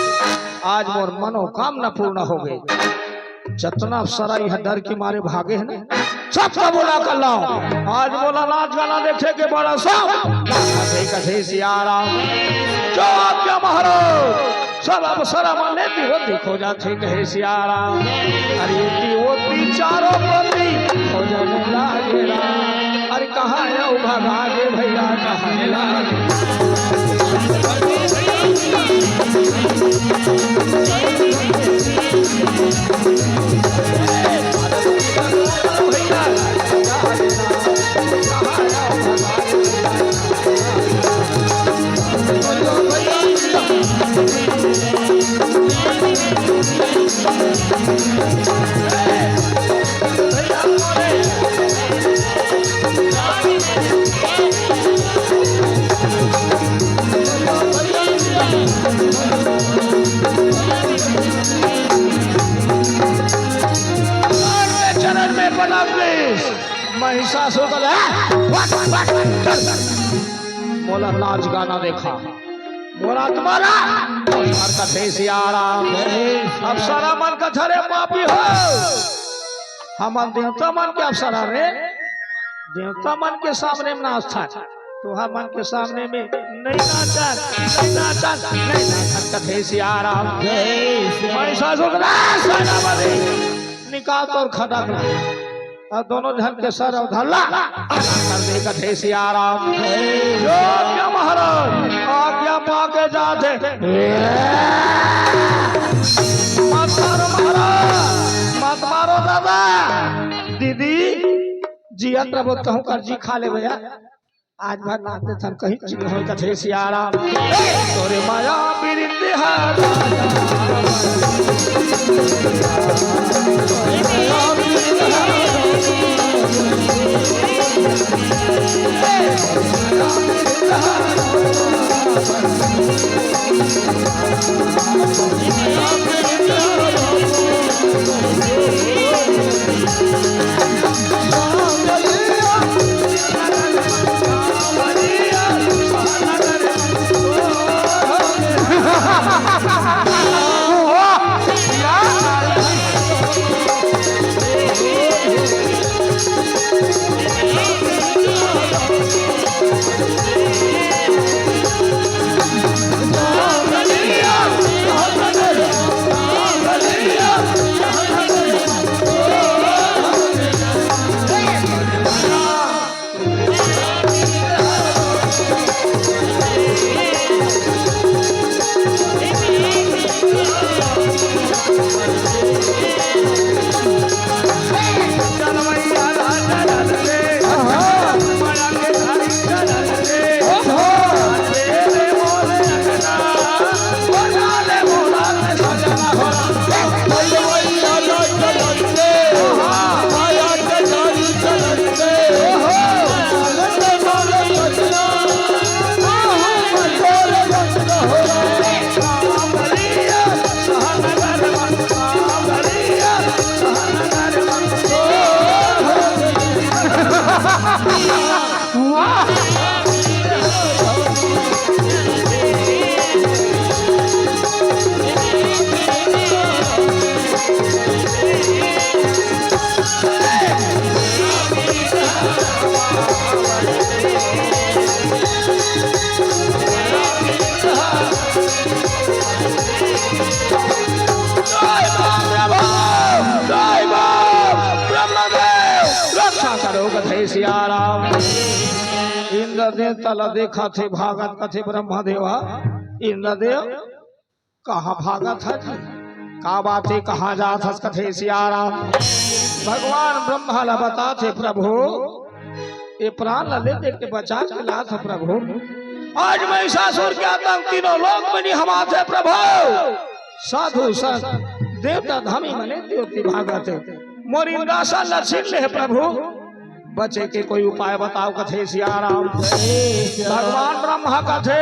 आज मोर मनोकामना पूर्ण हो गए। जतना अप्सरा इहाँ डर के मारे भागे हे ना, सबका बुला कर लाओ। आज मोला नाच गाना देखे के बड़ा शौक।" कथे, कथे सियाराम, "जो आज्ञा महाराज।" सब अप्सरा मन ले तिरोती खोजथे, कहे सियाराम। अरे तिरोती चारों पति खोजन लागे राम। अरे कहाँ अउ भगा गे भैया, कहाँ लागे। चरण में पटक दीस। महिषासुर कहत हे, "हट, हट, हट, चल। मोला नाच गाना देखा, मोर आत्मा ला।" अउ कथे सियाराम, अप्सरा मन कथे, "अरे पापी हो, हमन देवता मन के अप्सरा रे, देवता मन के सामने में नाचथन, तुहर मन के सामने में नहीं नाचन, नहीं नाचन, नहीं नाचन।" कथे सियाराम। महिषासुर कहत हे, "सेनापति, निकाल तोर खड़ग ला।" अउ दोनों झन के सर अउ धड़ ला अलग कर दे, कथे सियाराम। "जो आज्ञा महाराज।" आज्ञा पाके जाथे। मत मारो महाराज, मत मारो दादा। दीदी, जियत रहो कहूँ कर जी खा ले भैया। आज भर नाच देथन, कहीं चीज होय, कथे सियाराम। ए, तोरे माया पीरित हा। जय बाप रे बाप, जय बाप, ब्रह्मदेव, रक्षा करो, कथे सियाराम। इंद्रदेव तला देखत हे, भागत कथे ब्रह्मदेवा, इंद्रदेव कहाँ भागत हे जी? का बात हे, कहाँ जात हस? कथे सियाराम। भगवान ब्रह्मा ला बताथे, प्रभु, ये प्राण ला ले दे के बचा के लात हस प्रभु। आज महिषासुर के आतंक तीनों लोक में निहमाथे प्रभु। साधु संत देवता धामी मने देवती भागत हे, मोर इंद्रासन ला छीन ले हे प्रभु। बचे के कोई उपाय बताव, कथे सियाराम। भगवान ब्रह्मा कथे,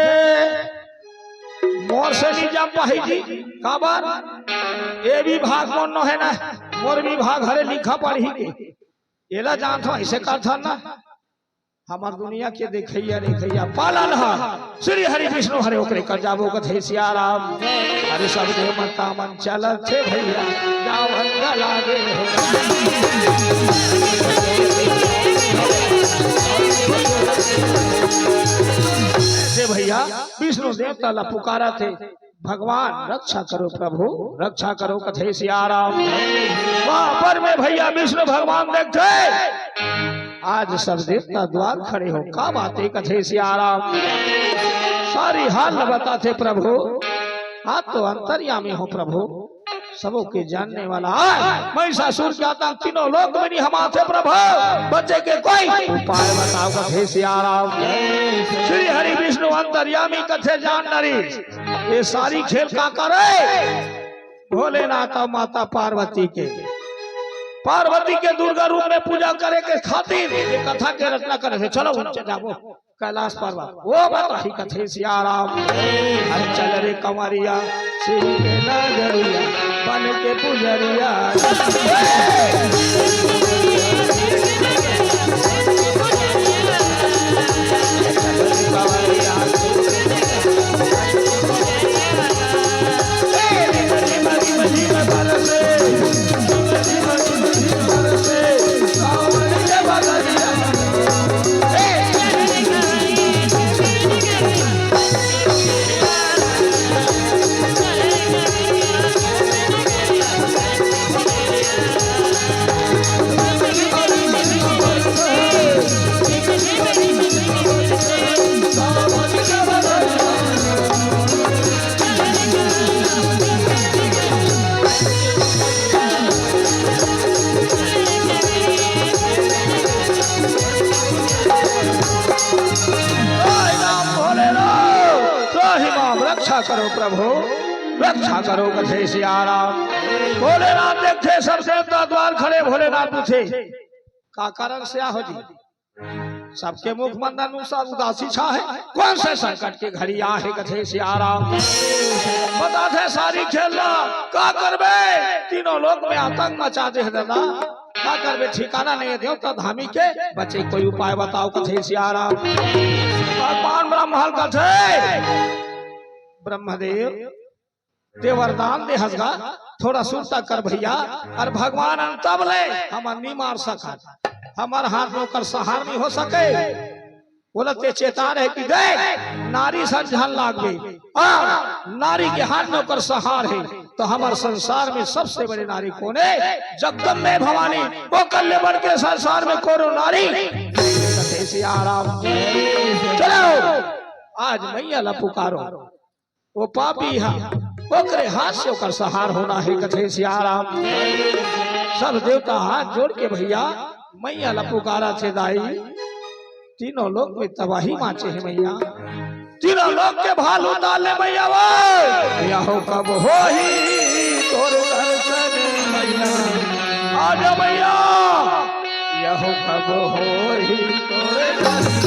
मोर से नहीं जा पाही जी, काबर? ये विभाग मोर नो हे ना, मोर विभाग हरे लिखा पढ़ी के। एला जानथो, ऐसे करथन ना। हमर दुनिया के देखइया, देखइया पालन ह श्री हरि विष्णु हरे, ओकरे कर जाबो, कथे सियाराम। अरे सब देव मन तामन चलत हे भैया, जावन ग लागे हो। हे भैया, विष्णु देवता ला पुकारत हे, भगवान रक्षा करो प्रभु, रक्षा करो, कथे सियाराम। वहां पर में भैया विष्णु भगवान देखथे, आज सब देवता द्वार खड़े हो, का बात हे, कथे सियाराम। सारी हाल बताथे प्रभु, आप तो अंतर्यामी हो प्रभु, सबो के जानने वाला। आज महिषासुर के आतंक तीनों लोक में निहमाथे प्रभु, बचे के कोई उपाय बताव, कथे सियाराम। श्री हरि विष्णु अंतर्यामी कथे, जान नरी, ये सारी खेल का करे? भोलेनाथ अउ माता पार्वती के, पार्वती के दुर्गा रूप में पूजा करे के खातिर ये कथा के रचना करे हे। चलो उनसे जाबो कैलाश पर्वत, वो बताही, कथे सियाराम। अरे चल रे कंवरिया, शिव के नगरिया, बन के पुजरिया। जय राम भोलेनाथ, त्राहि माम, रक्षा करो प्रभु, रक्षा करो, कथे सियाराम। भोलेनाथ देखथे सब देवता द्वार खड़े, भोलेनाथ पूछे, का कारण से आहो जी? सबके मुख मंदन, सब उदासी छा हे। कौन से संकट के घड़ी आहे, कथे सियाराम। बताथे सारी खेल ला, का करबे? तीनों लोक में आतंक मचा दे हे दादा, का करबे? ठिकाना नहीं हे देवता धामी के, बचे कोई उपाय बताव, कथे सियाराम। भगवान ब्रह्मा कथे, ब्रह्मदेव, तें वरदान दे हस गा, थोड़ा सुरता कर भैया। अरे भगवान अन तब ले हमन नी मार सकत, हमर हाथ में ओकर सहार नी हो सके। बोला तें चेता रहे कि देख, नारी सन झन लागबे, आ नारी के हाथ में ओकर सहार हे, तो हमर संसार में सबसे बड़े नारी कोन हे? जगदम्बे भवानी। ओकर ले बढ़ के संसार में कोनो नारी। कथे सियाराम। चलो, आज मैया ला पुकारो। वो पापी हा, ओकरे हाथ से ओकर सहार होना हे, कथे सियाराम। सब देवता हाथ जोड़ के भैया मैया ला पुकारथे, दाई, तीनों लोक में तबाही माचे हे मैया, तीनों लोक के भाल उतार ले मैया वो। यहो कब होही तोर दर्शन मैया, आ जा मैया। यहो कब होही तोर दर्शन।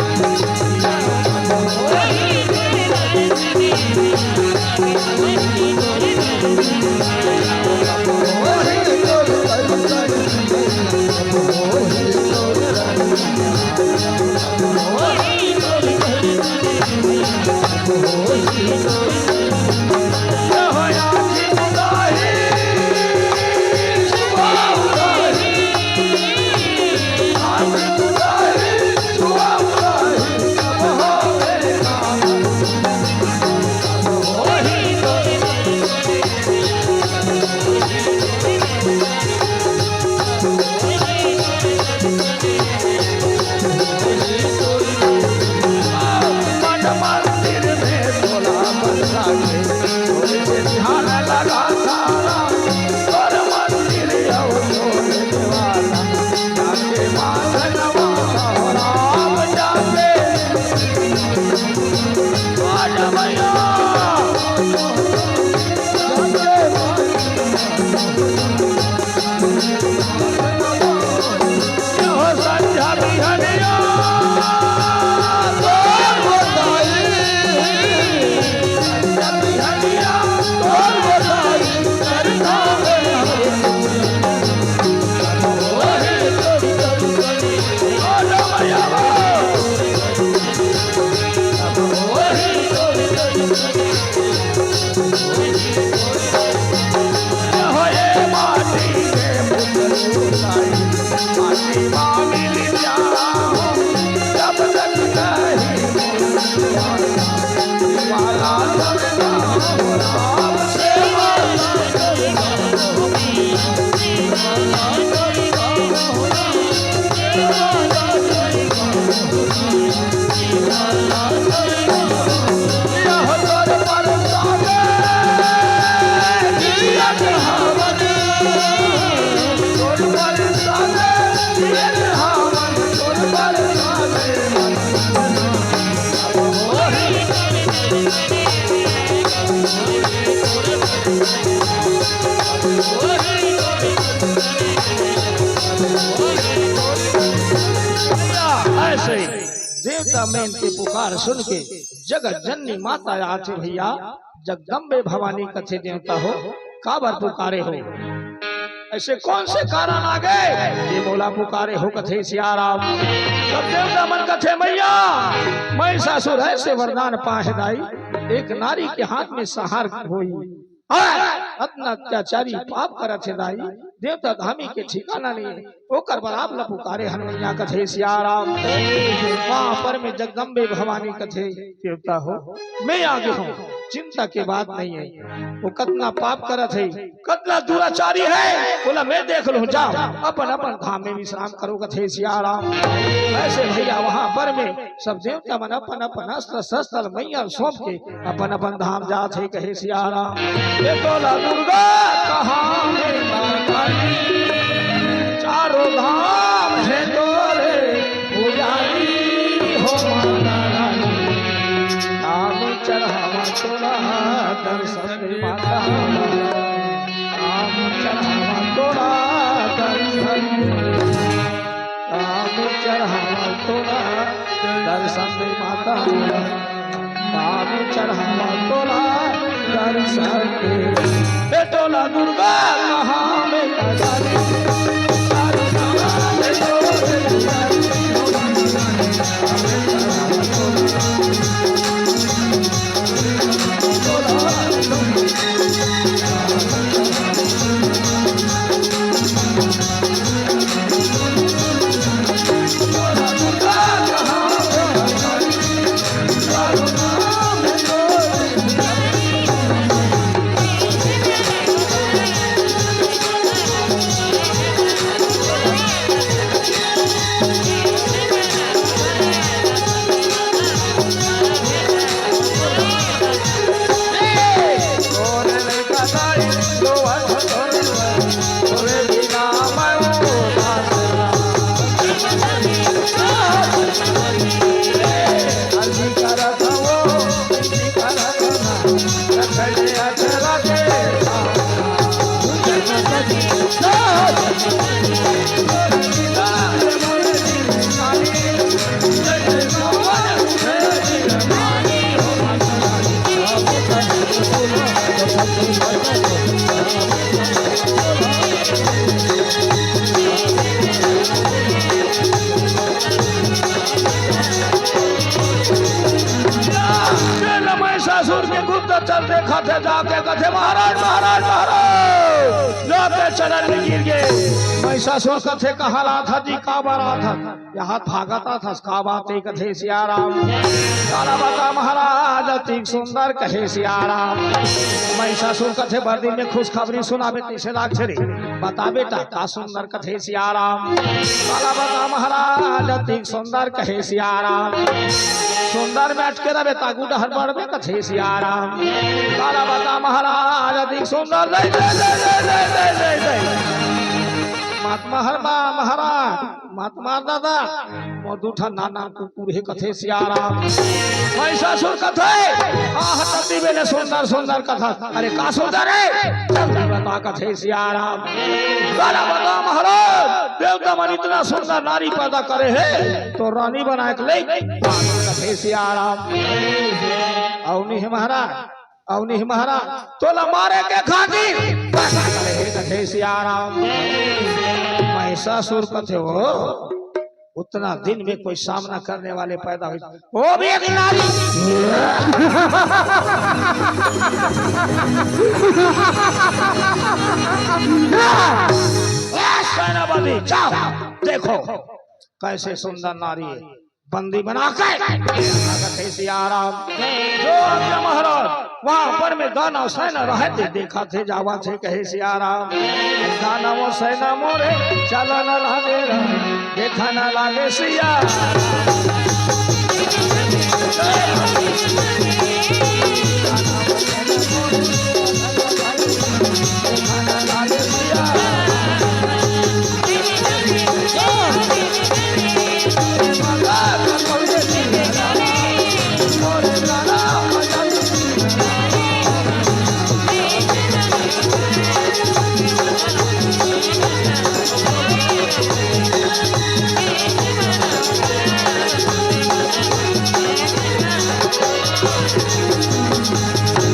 ऐसे देवता मन के पुकार सुन के जगत जननी माता आथे भैया, जगदम्बे भवानी कथे देवता हो, काबर पुकारे हो? ऐसे कौन से कारण आ गए ये मोला पुकारे हो कथे सियाराम। तब देवता मन कथे मैया, महिषासुर ऐसे वरदान पाहे दाई, एक नारी के हाथ में संहार होई। हाँ, अतना अत्याचारी पाप करत हे दाई, देवता धामी के ठिकाना नहीं, ओकर बर आप ल पुकारे हन मैया कथे सियाराम। वहाँ पर में जगदम्बे भवानी कथे देवता हो, मैं आगे हूँ, चिंता के बात नहीं है। वो कतना पाप करत हे, कतना दुराचारी है, बोला मैं देख लूँ, जाओ अपन अपन धाम में विश्राम करो कथे सियाराम। ऐसे भैया वहाँ पर में सब देवता मन अपन अपन अस्त्र शस्त्र मैया सौंप के अपन अपन धाम जात हे कहे सियाराम। ये टोला दुर्गा कहाँ में माता रानी, चारों धाम है तोरे पुजारी हो माता रानी। नाम चढ़ावा तोला दर्शन दे माता, नाम चढ़ावा तोला दर्शन दे। काम चढ़ावा तोला दर्शन दे माता, काम चढ़ावा तोला दर्शन दे। ए टोला दुर्गा कहाँ में कजाली, महिषासुर के गुप्तचर देखत हे, जाके कथे, "महाराज, महाराज, महाराज।" जाके चरण में गिर गे। महिषासुर कथे, "कहाँ ला था जी, काबर आथा?" यहाँ भागत आथस का बात हे कथे सियाराम। काला बता महाराज अतिक सुंदर कहे सियाराम। महिषासुर कथे बड़ दिन में खुशखबरी सुनाबे तइसे लागथे रे। बता बेटा का सुंदर कथे सियाराम। काला बता महाराज अतिक सुंदर कहे सियाराम। सुंदर में अटके रहे तागू डहर बढ़बे कथे सियाराम। काला बता महाराज अतिक सुंदर दे दे दे दे दे दे दे दे। महात्मा हर बा महाराज, महात्मा दादा, मोर दू ठन नान नान कुकुर हे कथे सियाराम। महिषासुर कथे, आह, तती बेले सुंदर सुंदर कथा। अरे का सुंदर हे? जल्दी बता कथे सियाराम। काला बता महाराज, देवता मन इतना सुंदर नारी पैदा करे हे, तो रानी बनाए के ले कथे सियाराम। अउ नहीं महाराज, अउ नहीं महाराज, तोला मारे के खातिर पैदा करे हे कथे सियाराम। महिषासुर कथे हो, उतना दिन में कोई सामना करने वाले पैदा हुई, वो भी एक नारी। ए सेनापति, जाओ, देखो कैसे सुंदर नारी है, बंदी बना के कथे सियाराम। जो आज्ञा महाराज, वहाँ पर में दानव सेना रहे थे, देखा थे, जावा थे, कहे सियाराम। दानव सेना मोरे चलन लागे, देखा न लागे सिया।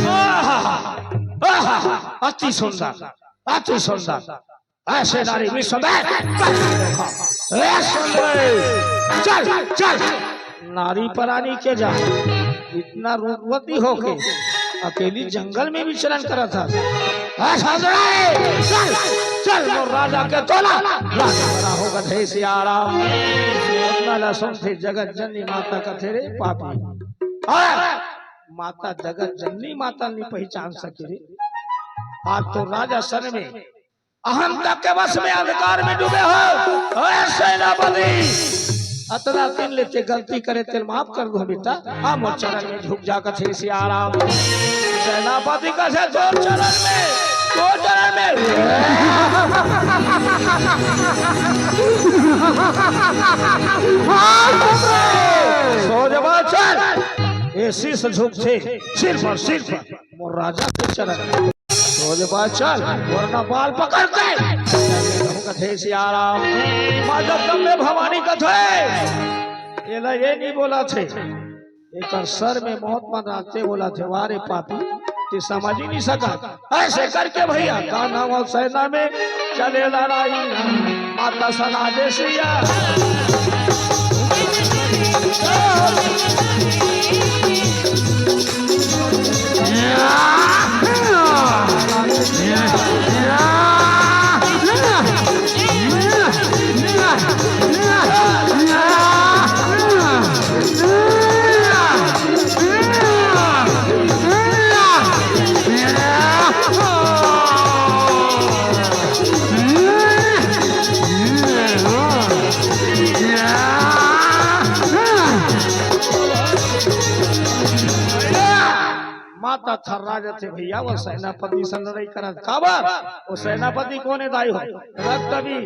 आहा! आहा! अति सुंदर, अति सुंदर। ऐसे नारी विश्व में। ए सुंदरी, चल, चल। नारी परानी के जा, इतना रूपवती होके अकेली जंगल में विचरण करत हस। ए सुंदरी, चल, चल, मोर राजा के तोला राजा बना हो कथे सियाराम। इतना ला सुनथे जगत जननी माता कथे, रे पापी, और माता जगत जननी माता नहीं पहचान सके रे। आज तो राजा सन में अहंता के वश में, अंधकार में डूबे हो। ओए सेनापति, अतना दिन ले ते गलती करे, तेल माफ कर दो बेटा। हम मोर चरण में झुक जा कथे सियाराम। सेनापति कथे, तोर चरण में, तोर चरण में। सोजबा चल। ए शीश झुकथे सिर पर, सिर पर। मोर राजा के चरण। सोजबा चल, वरना बाल पकड़ के। कथे सियाराम। माँ जगदम्बे भवानी कथे, एला ये नहीं बोला थे, एकर सर में मौत मन राते बोला थे। वारे पापी, ते समझ ही नहीं सका। ऐसे करके भैया, दानव सेना में चले लड़ाई, माता सना दे सिया। माता थर्रा जथे भैया, वो सेनापति से लड़ाई करत। काबर? वो सेनापति कोन हे दाई हो? रक्त भी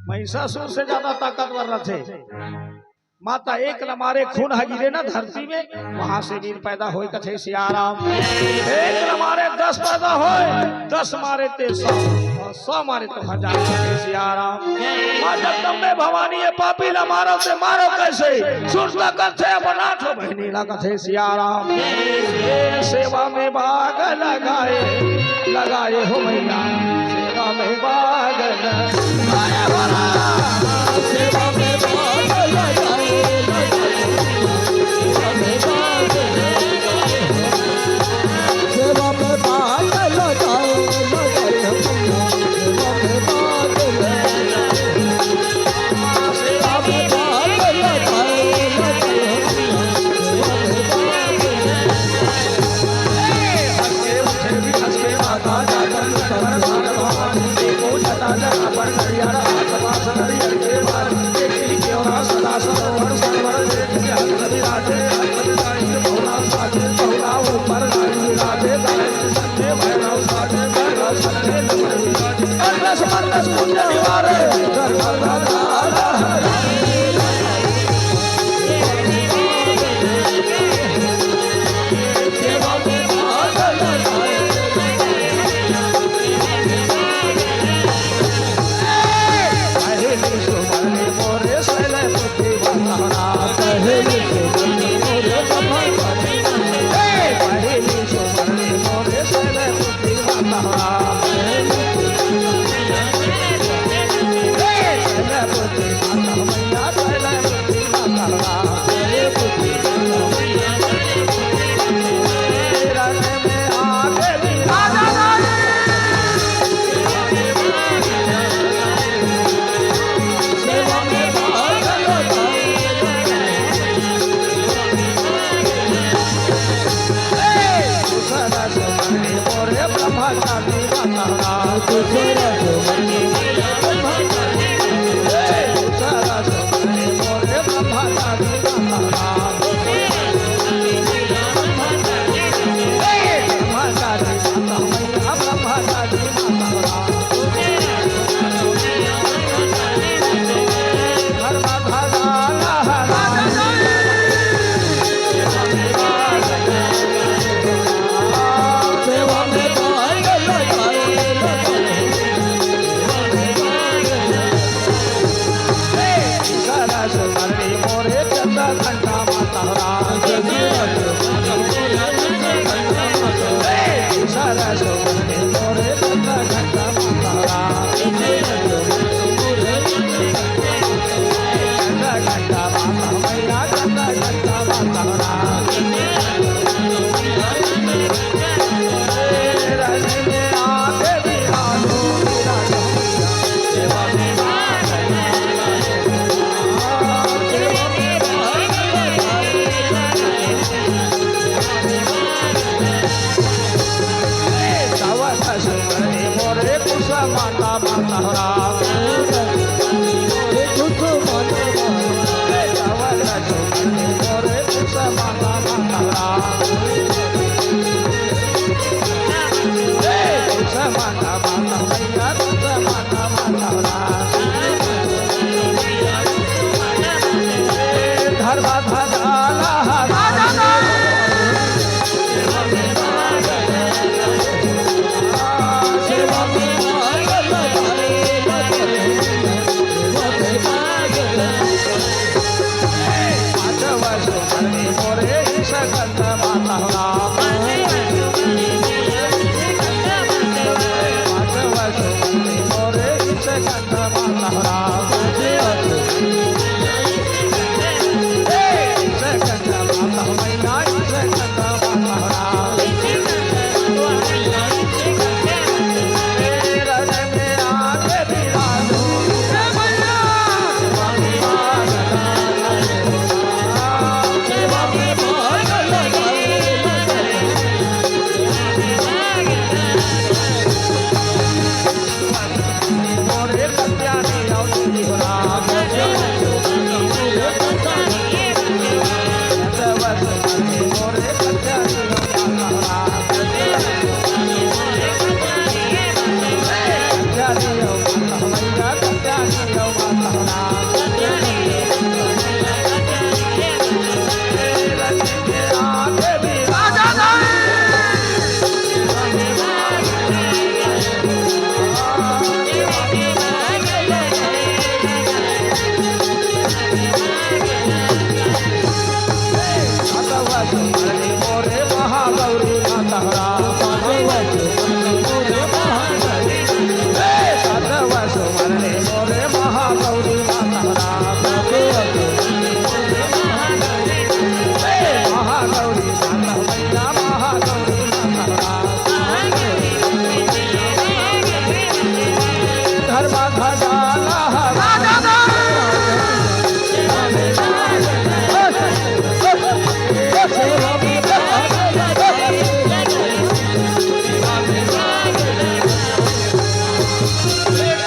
महिषासुर से ज्यादा ताकतवर रथे। माता एक ल मारे खून ह गिरे ना धरती में, वहां से वीर पैदा होय कथे सियाराम। एक ल मारे दस पैदा होय, दस मारे ते सौ, और सौ मारे तो हजार कथे सियाराम। माँ जगदम्बे भवानी, ये पापी ल मारो ते मारो कैसे? सुरता कथे अपन आठों बहिनी ल कथे सियाराम। ये सेवा में भाग लगाए, लगाए हो मैया, सेवा में भाग लगाए हो राम। सेवा में भाग लगाए, लगाए हो मैया, सेवा में भाग लगाए, सेवा में भाग लगाए हो मैया, सेवा में भाग लगाए।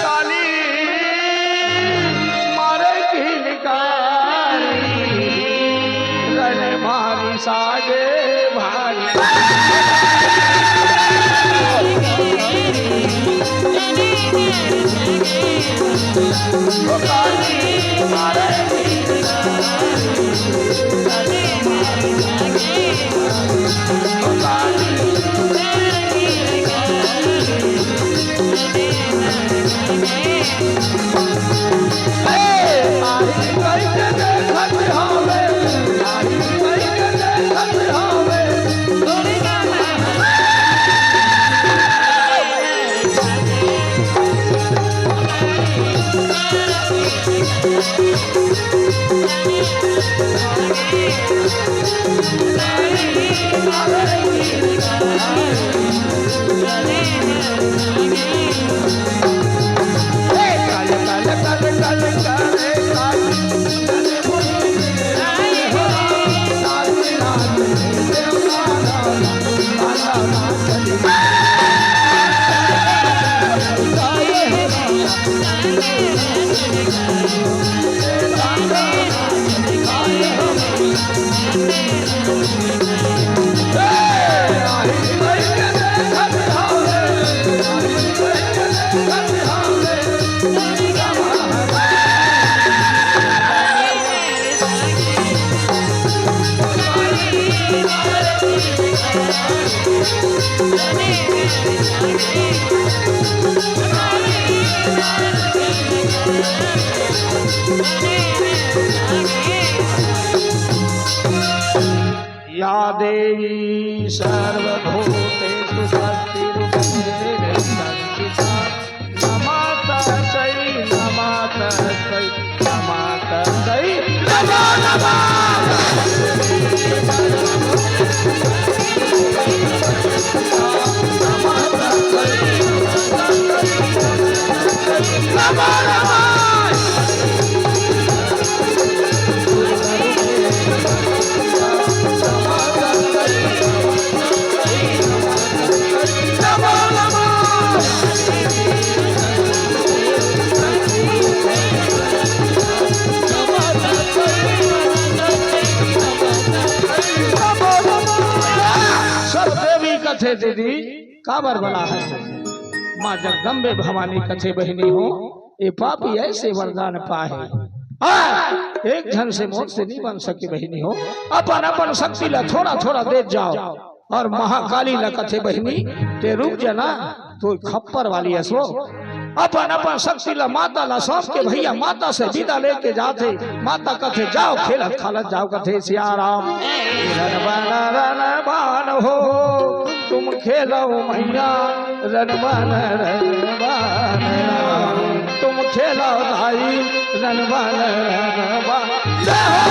काली मारे की निकाली, रण भारी सागे भारी। या देवी सर्वभूतेषु शक्तिरूपेण संस्थिता। नमस्तस्यै, नमस्तस्यै, नमस्तस्यै, नमो नमः। सब देवी कथे दीदी, काबर बला है? माँ जगदम्बे भवानी कथे बहिनी हो, ये पापी ऐसे वरदान पाहे। हाँ, एक झन से मोर से नहीं बन सके बहिनी हो। अपन अपन शक्ति ला थोड़ा थोड़ा दे जाओ। और महाकाली ला कथे बहिनी, ते रुक जा ना, तू खप्पर वाली हस वो। अपन अपन शक्ति ला माता ला सौंप के भैया माता से विदा लेके जाथे। माता कथे जाओ खेलत खालत जाओ, कथे सिया राम। रन बन रन बन हो, तुम खेलो मैया, रन बन रन बन। तुम खेलो दाई, रन बन रन बन। जय हो।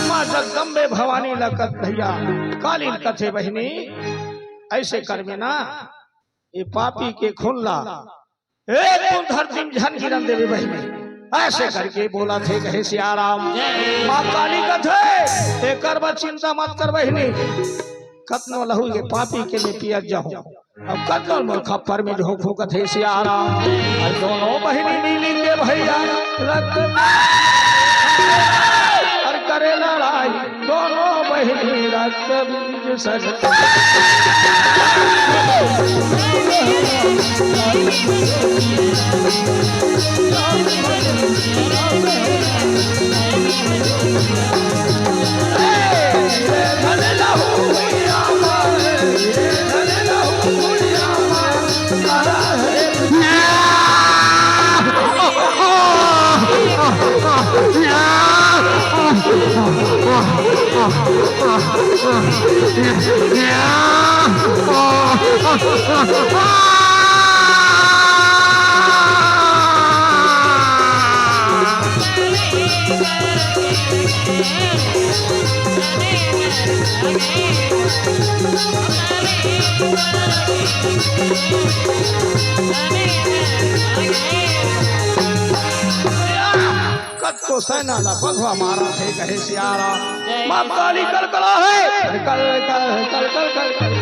माँ जगदम्बे भवानी ला कथे भैया, काली ला कथे बहिनी, ऐसे करबे ना, ये पापी के खून ला एक बूंद धरती में झन गिरन देबे बहिनी। ऐसे करके बोलथे, कहे सियाराम। माँ काली कथे, एकर बर चिंता मत कर बहिनी, कतनो लहू ये पापी के मैं पियत जाहूँ, अब कतनो मोर खप्पर में झोंकहूँ, कथे सियाराम। अउ दोनों बहिनी मिली के भैया रक्त अउ करे लड़ाई, दोनों बहिनी रक्त बीज सर। कतको सेना ला बघवा मारथे, कहे सियाराम। माँ काली कलकलाहे, कल, कल, कल, कल, कल, कल।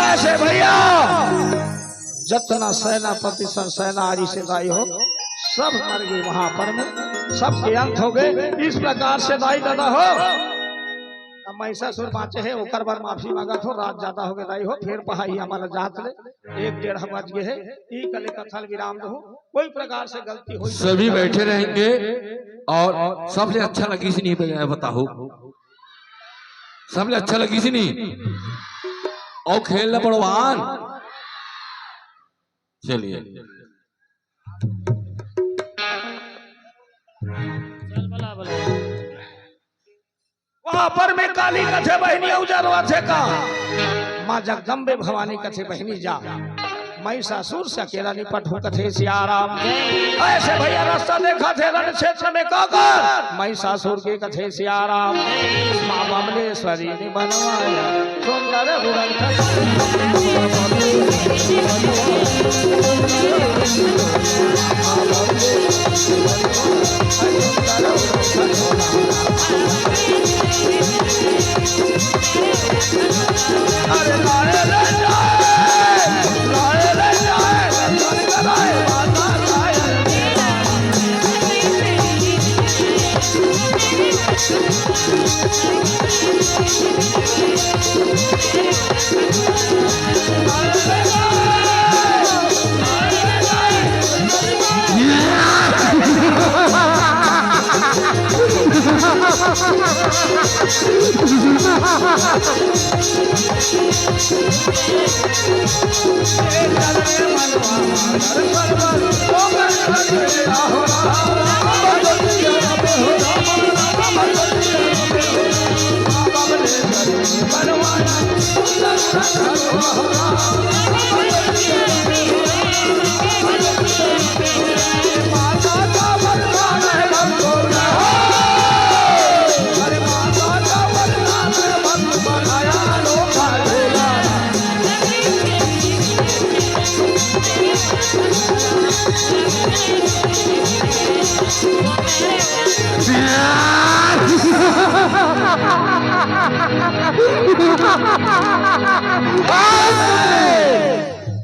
ऐसे भैया, जतना सेनापति सन सेना आ रही से दाई हो, सब मर गए वहां पर में, सबके अंत हो गए। इस प्रकार से दाई दादा हो, अब महिषासुर बाँचे हे, ओकर बर माफी मांगत हो, रात ज्यादा हो गए दाई हो, फिर पहाई हमारा जात ले एक डेढ़ बज गए हे, ई कले कथल विराम दो, कोई प्रकार से गलती हो सभी बैठे रहेंगे और सबले अच्छा लगिस नहीं बताओ। सबले अच्छा लगिस नहीं। अउ खेल ल बड़वान। चलिए। वहां पर में काली कथे बहिनी अउ जरवा थे का। माँ जगदम्बे भवानी कथे बहिनी जा। महिषासुर से अकेला निपटहूँ कथे सियाराम। ऐसे भैया रास्ता देखाथे रण क्षेत्र में का कर। महिषासुर के कथे सियाराम। माँ बमलेश्वरी ने बनवाया सुंदर उड़न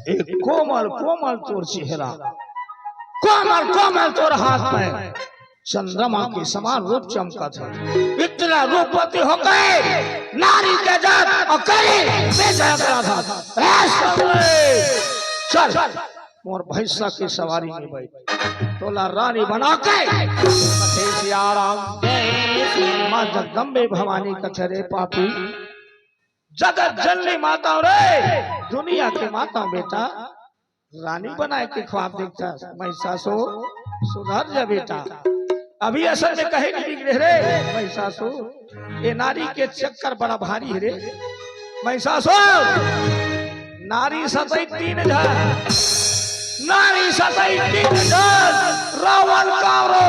ए कोमल कोमल तोर चेहरा, कोमल कोमल तोर हाथ में चंद्रमा के समान रूप चमकत हे। इतना रूपवती हो गए नारी के जात अउ करी बेजात राधा। ए सामने चल, मोर भैंसा के सवारी में बैठ, तोला रानी बना के। कथे सियाराम। माँ जगदम्बे भवानी कथे, रे पापी, जगत जननी माता रे, दुनिया के माता बेटा, रानी बनाए के ख्वाब देखता। महिषासुर, सुधर जा बेटा, अभी असल में कहीं नहीं बिगड़े रे। महिषासुर, ये नारी के चक्कर बड़ा भारी है रे। महिषासुर, नारी सतई तीन झन, नारी सतई तीन झन, रावण कांवरो।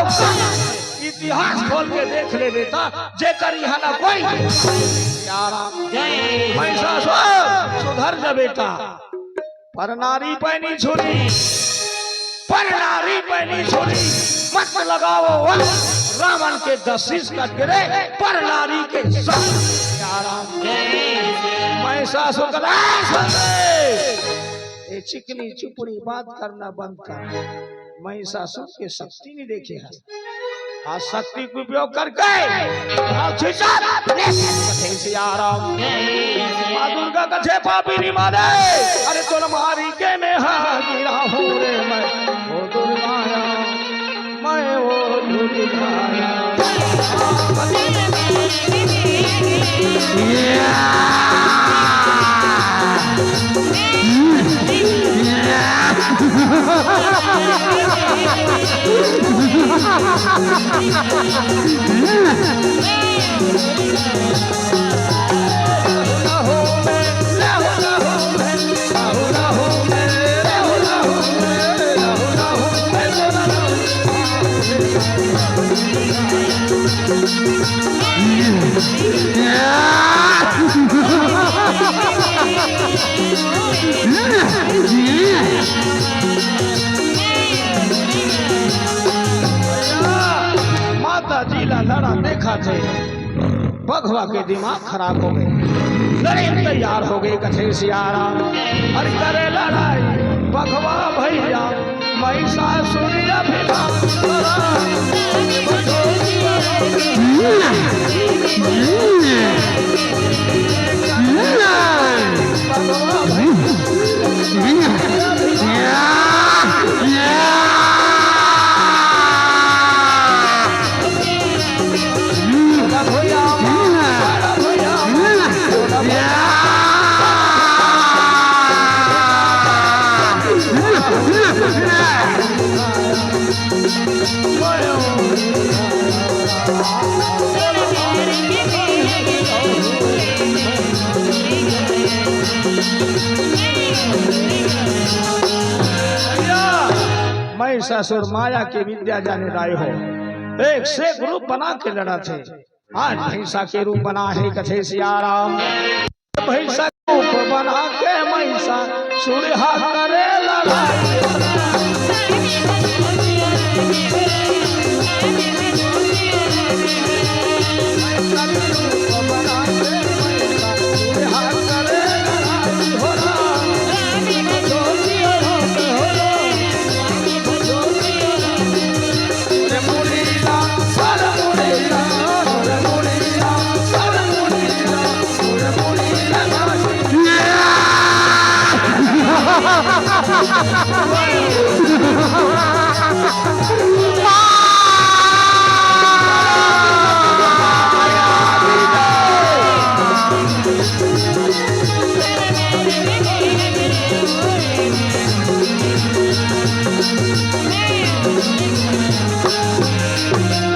इतिहास खोल के देख ले बेटा, जेकर यहाँ ना कोई। सियाराम। महिषासुर, सुधर जा बेटा। पर नारी पैनी छुरी, पर नारी पैनी छुरी, मत लगाओ वश। रावण के दस शीश कट गिरे, पर नारी के सौ। सियाराम। महिषासुर का नाश कर दे। ये चिकनी चुपड़ी बात करना बंद कर। महिषासुर के शक्ति नहीं देखे है। आज शक्ति को उपयोग करके, आओ खींचा। कथे सियाराम। माँ दुर्गा कथे, पापी नहीं माने। अरे तोर मारी के में हा गिरा हूँ रे मैं, ओ दुर्गा, मैं ओ दुर्गा। माता जी ला लड़ा देखा थे, बघवा के दिमाग खराब हो गए, लड़े तैयार हो गए। कथे सियाराम। अरे करे लड़ाई बघवा भैया, महिषासुर अभिमान करा। महिषासुर माया के विद्या जाने लाए हो, एक से एक रूप बना के लड़ा थे। आज भैंसा के रूप बना है, कथे सियाराम। भैंसा के रूप बना के महिषासुर हा करे लड़ाई।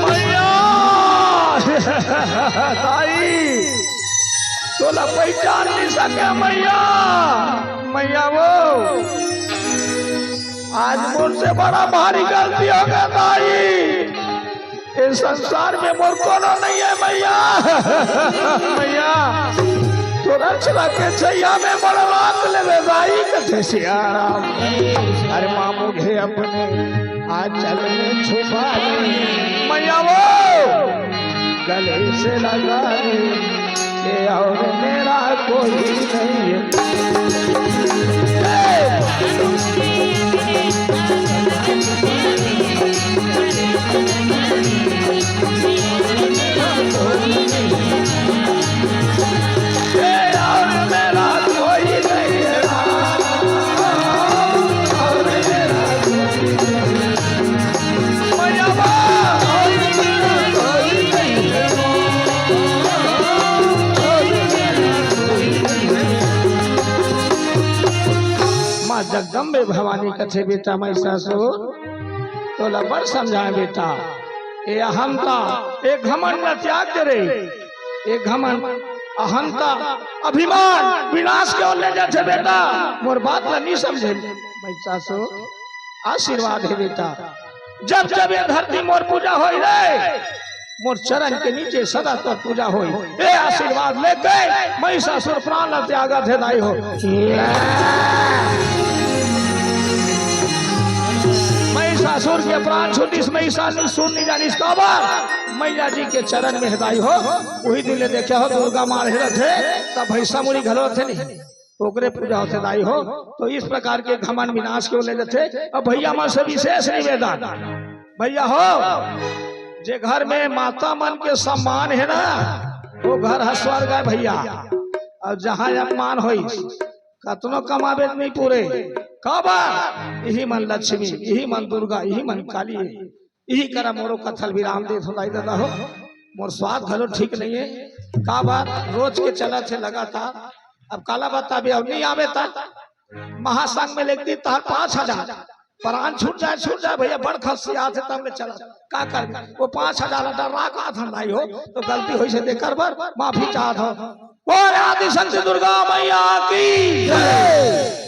मैया! दाई, तोला पहचान नहीं सके मैया। मैया वो, आज मोर से बड़ा भारी गलती हो गया दाई। इस संसार में मोर कोनो नहीं है मैया। मैया, तोर अचरा के छैया में मोर राख लेबे दाई, कथे सियाराम। अरे माँ मुझे अपने आंचल में छुपा ले, मैया वो गले से लगा ले, ये और मेरा कोई नहीं है। जगदम्बे भवानी कथे, बेटा महिषासुर, तोला बड़ समझाए बेटा, ए अहंता, ए घमंड ला त्याग दे रे। ए घमंड, अहंता, अभिमान विनाश के ओर ले जाथे बेटा, मोर बात ला नहीं समझे। महिषासुर, आशीर्वाद हे बेटा, जब जब ये धरती मोर पूजा होई रे, मोर चरण के नीचे सदा तोर पूजा होई। ए आशीर्वाद लेके महिषासुर प्राण ला त्यागत हे दाई हो। महिषासुर के प्राण छूटिस, महिषासुर नहीं जानिस काबर, मैया जी के चरण में हे दाई हो। वही दिन ले देखे हो, दुर्गा माँ हे रथे, तब भैंसा मुड़ी घलो रथे नहीं, ओकरे पूजा होथे दाई हो। तो इस प्रकार के घमंड विनाश के ओर ले जाथे। अब भैया मन से विशेष निवेदन, भैया हो, जे घर में माता मन के सम्मान हे ना, वो घर ह स्वर्ग हे भैया। अउ जहाँ अपमान होई, कतनो कमाबे त नहीं पूरे। काबर? इही मन लक्ष्मी, इही मन दुर्गा, इही मन काली हे। इही करा मोरो कथा ल विराम देत हों दाई ददा हो। मोर स्वाद घलो ठीक नहीं हे। काबर? रोज के चलत हे लगातार। अब काला बताबे, अब नहीं आबे त महासंघ में लिख दी तहार पाँच हजार। प्राण छूट जाए, छूट जाए भैया, बड़ खस्सी आथे तब ले चला। का कर? वो पाँच हजार डर रहा का धन नहीं हो, तो गलती होई से देकर बर माफी चाहत हो। बोल आदि शक्ति दुर्गा मैया की जय।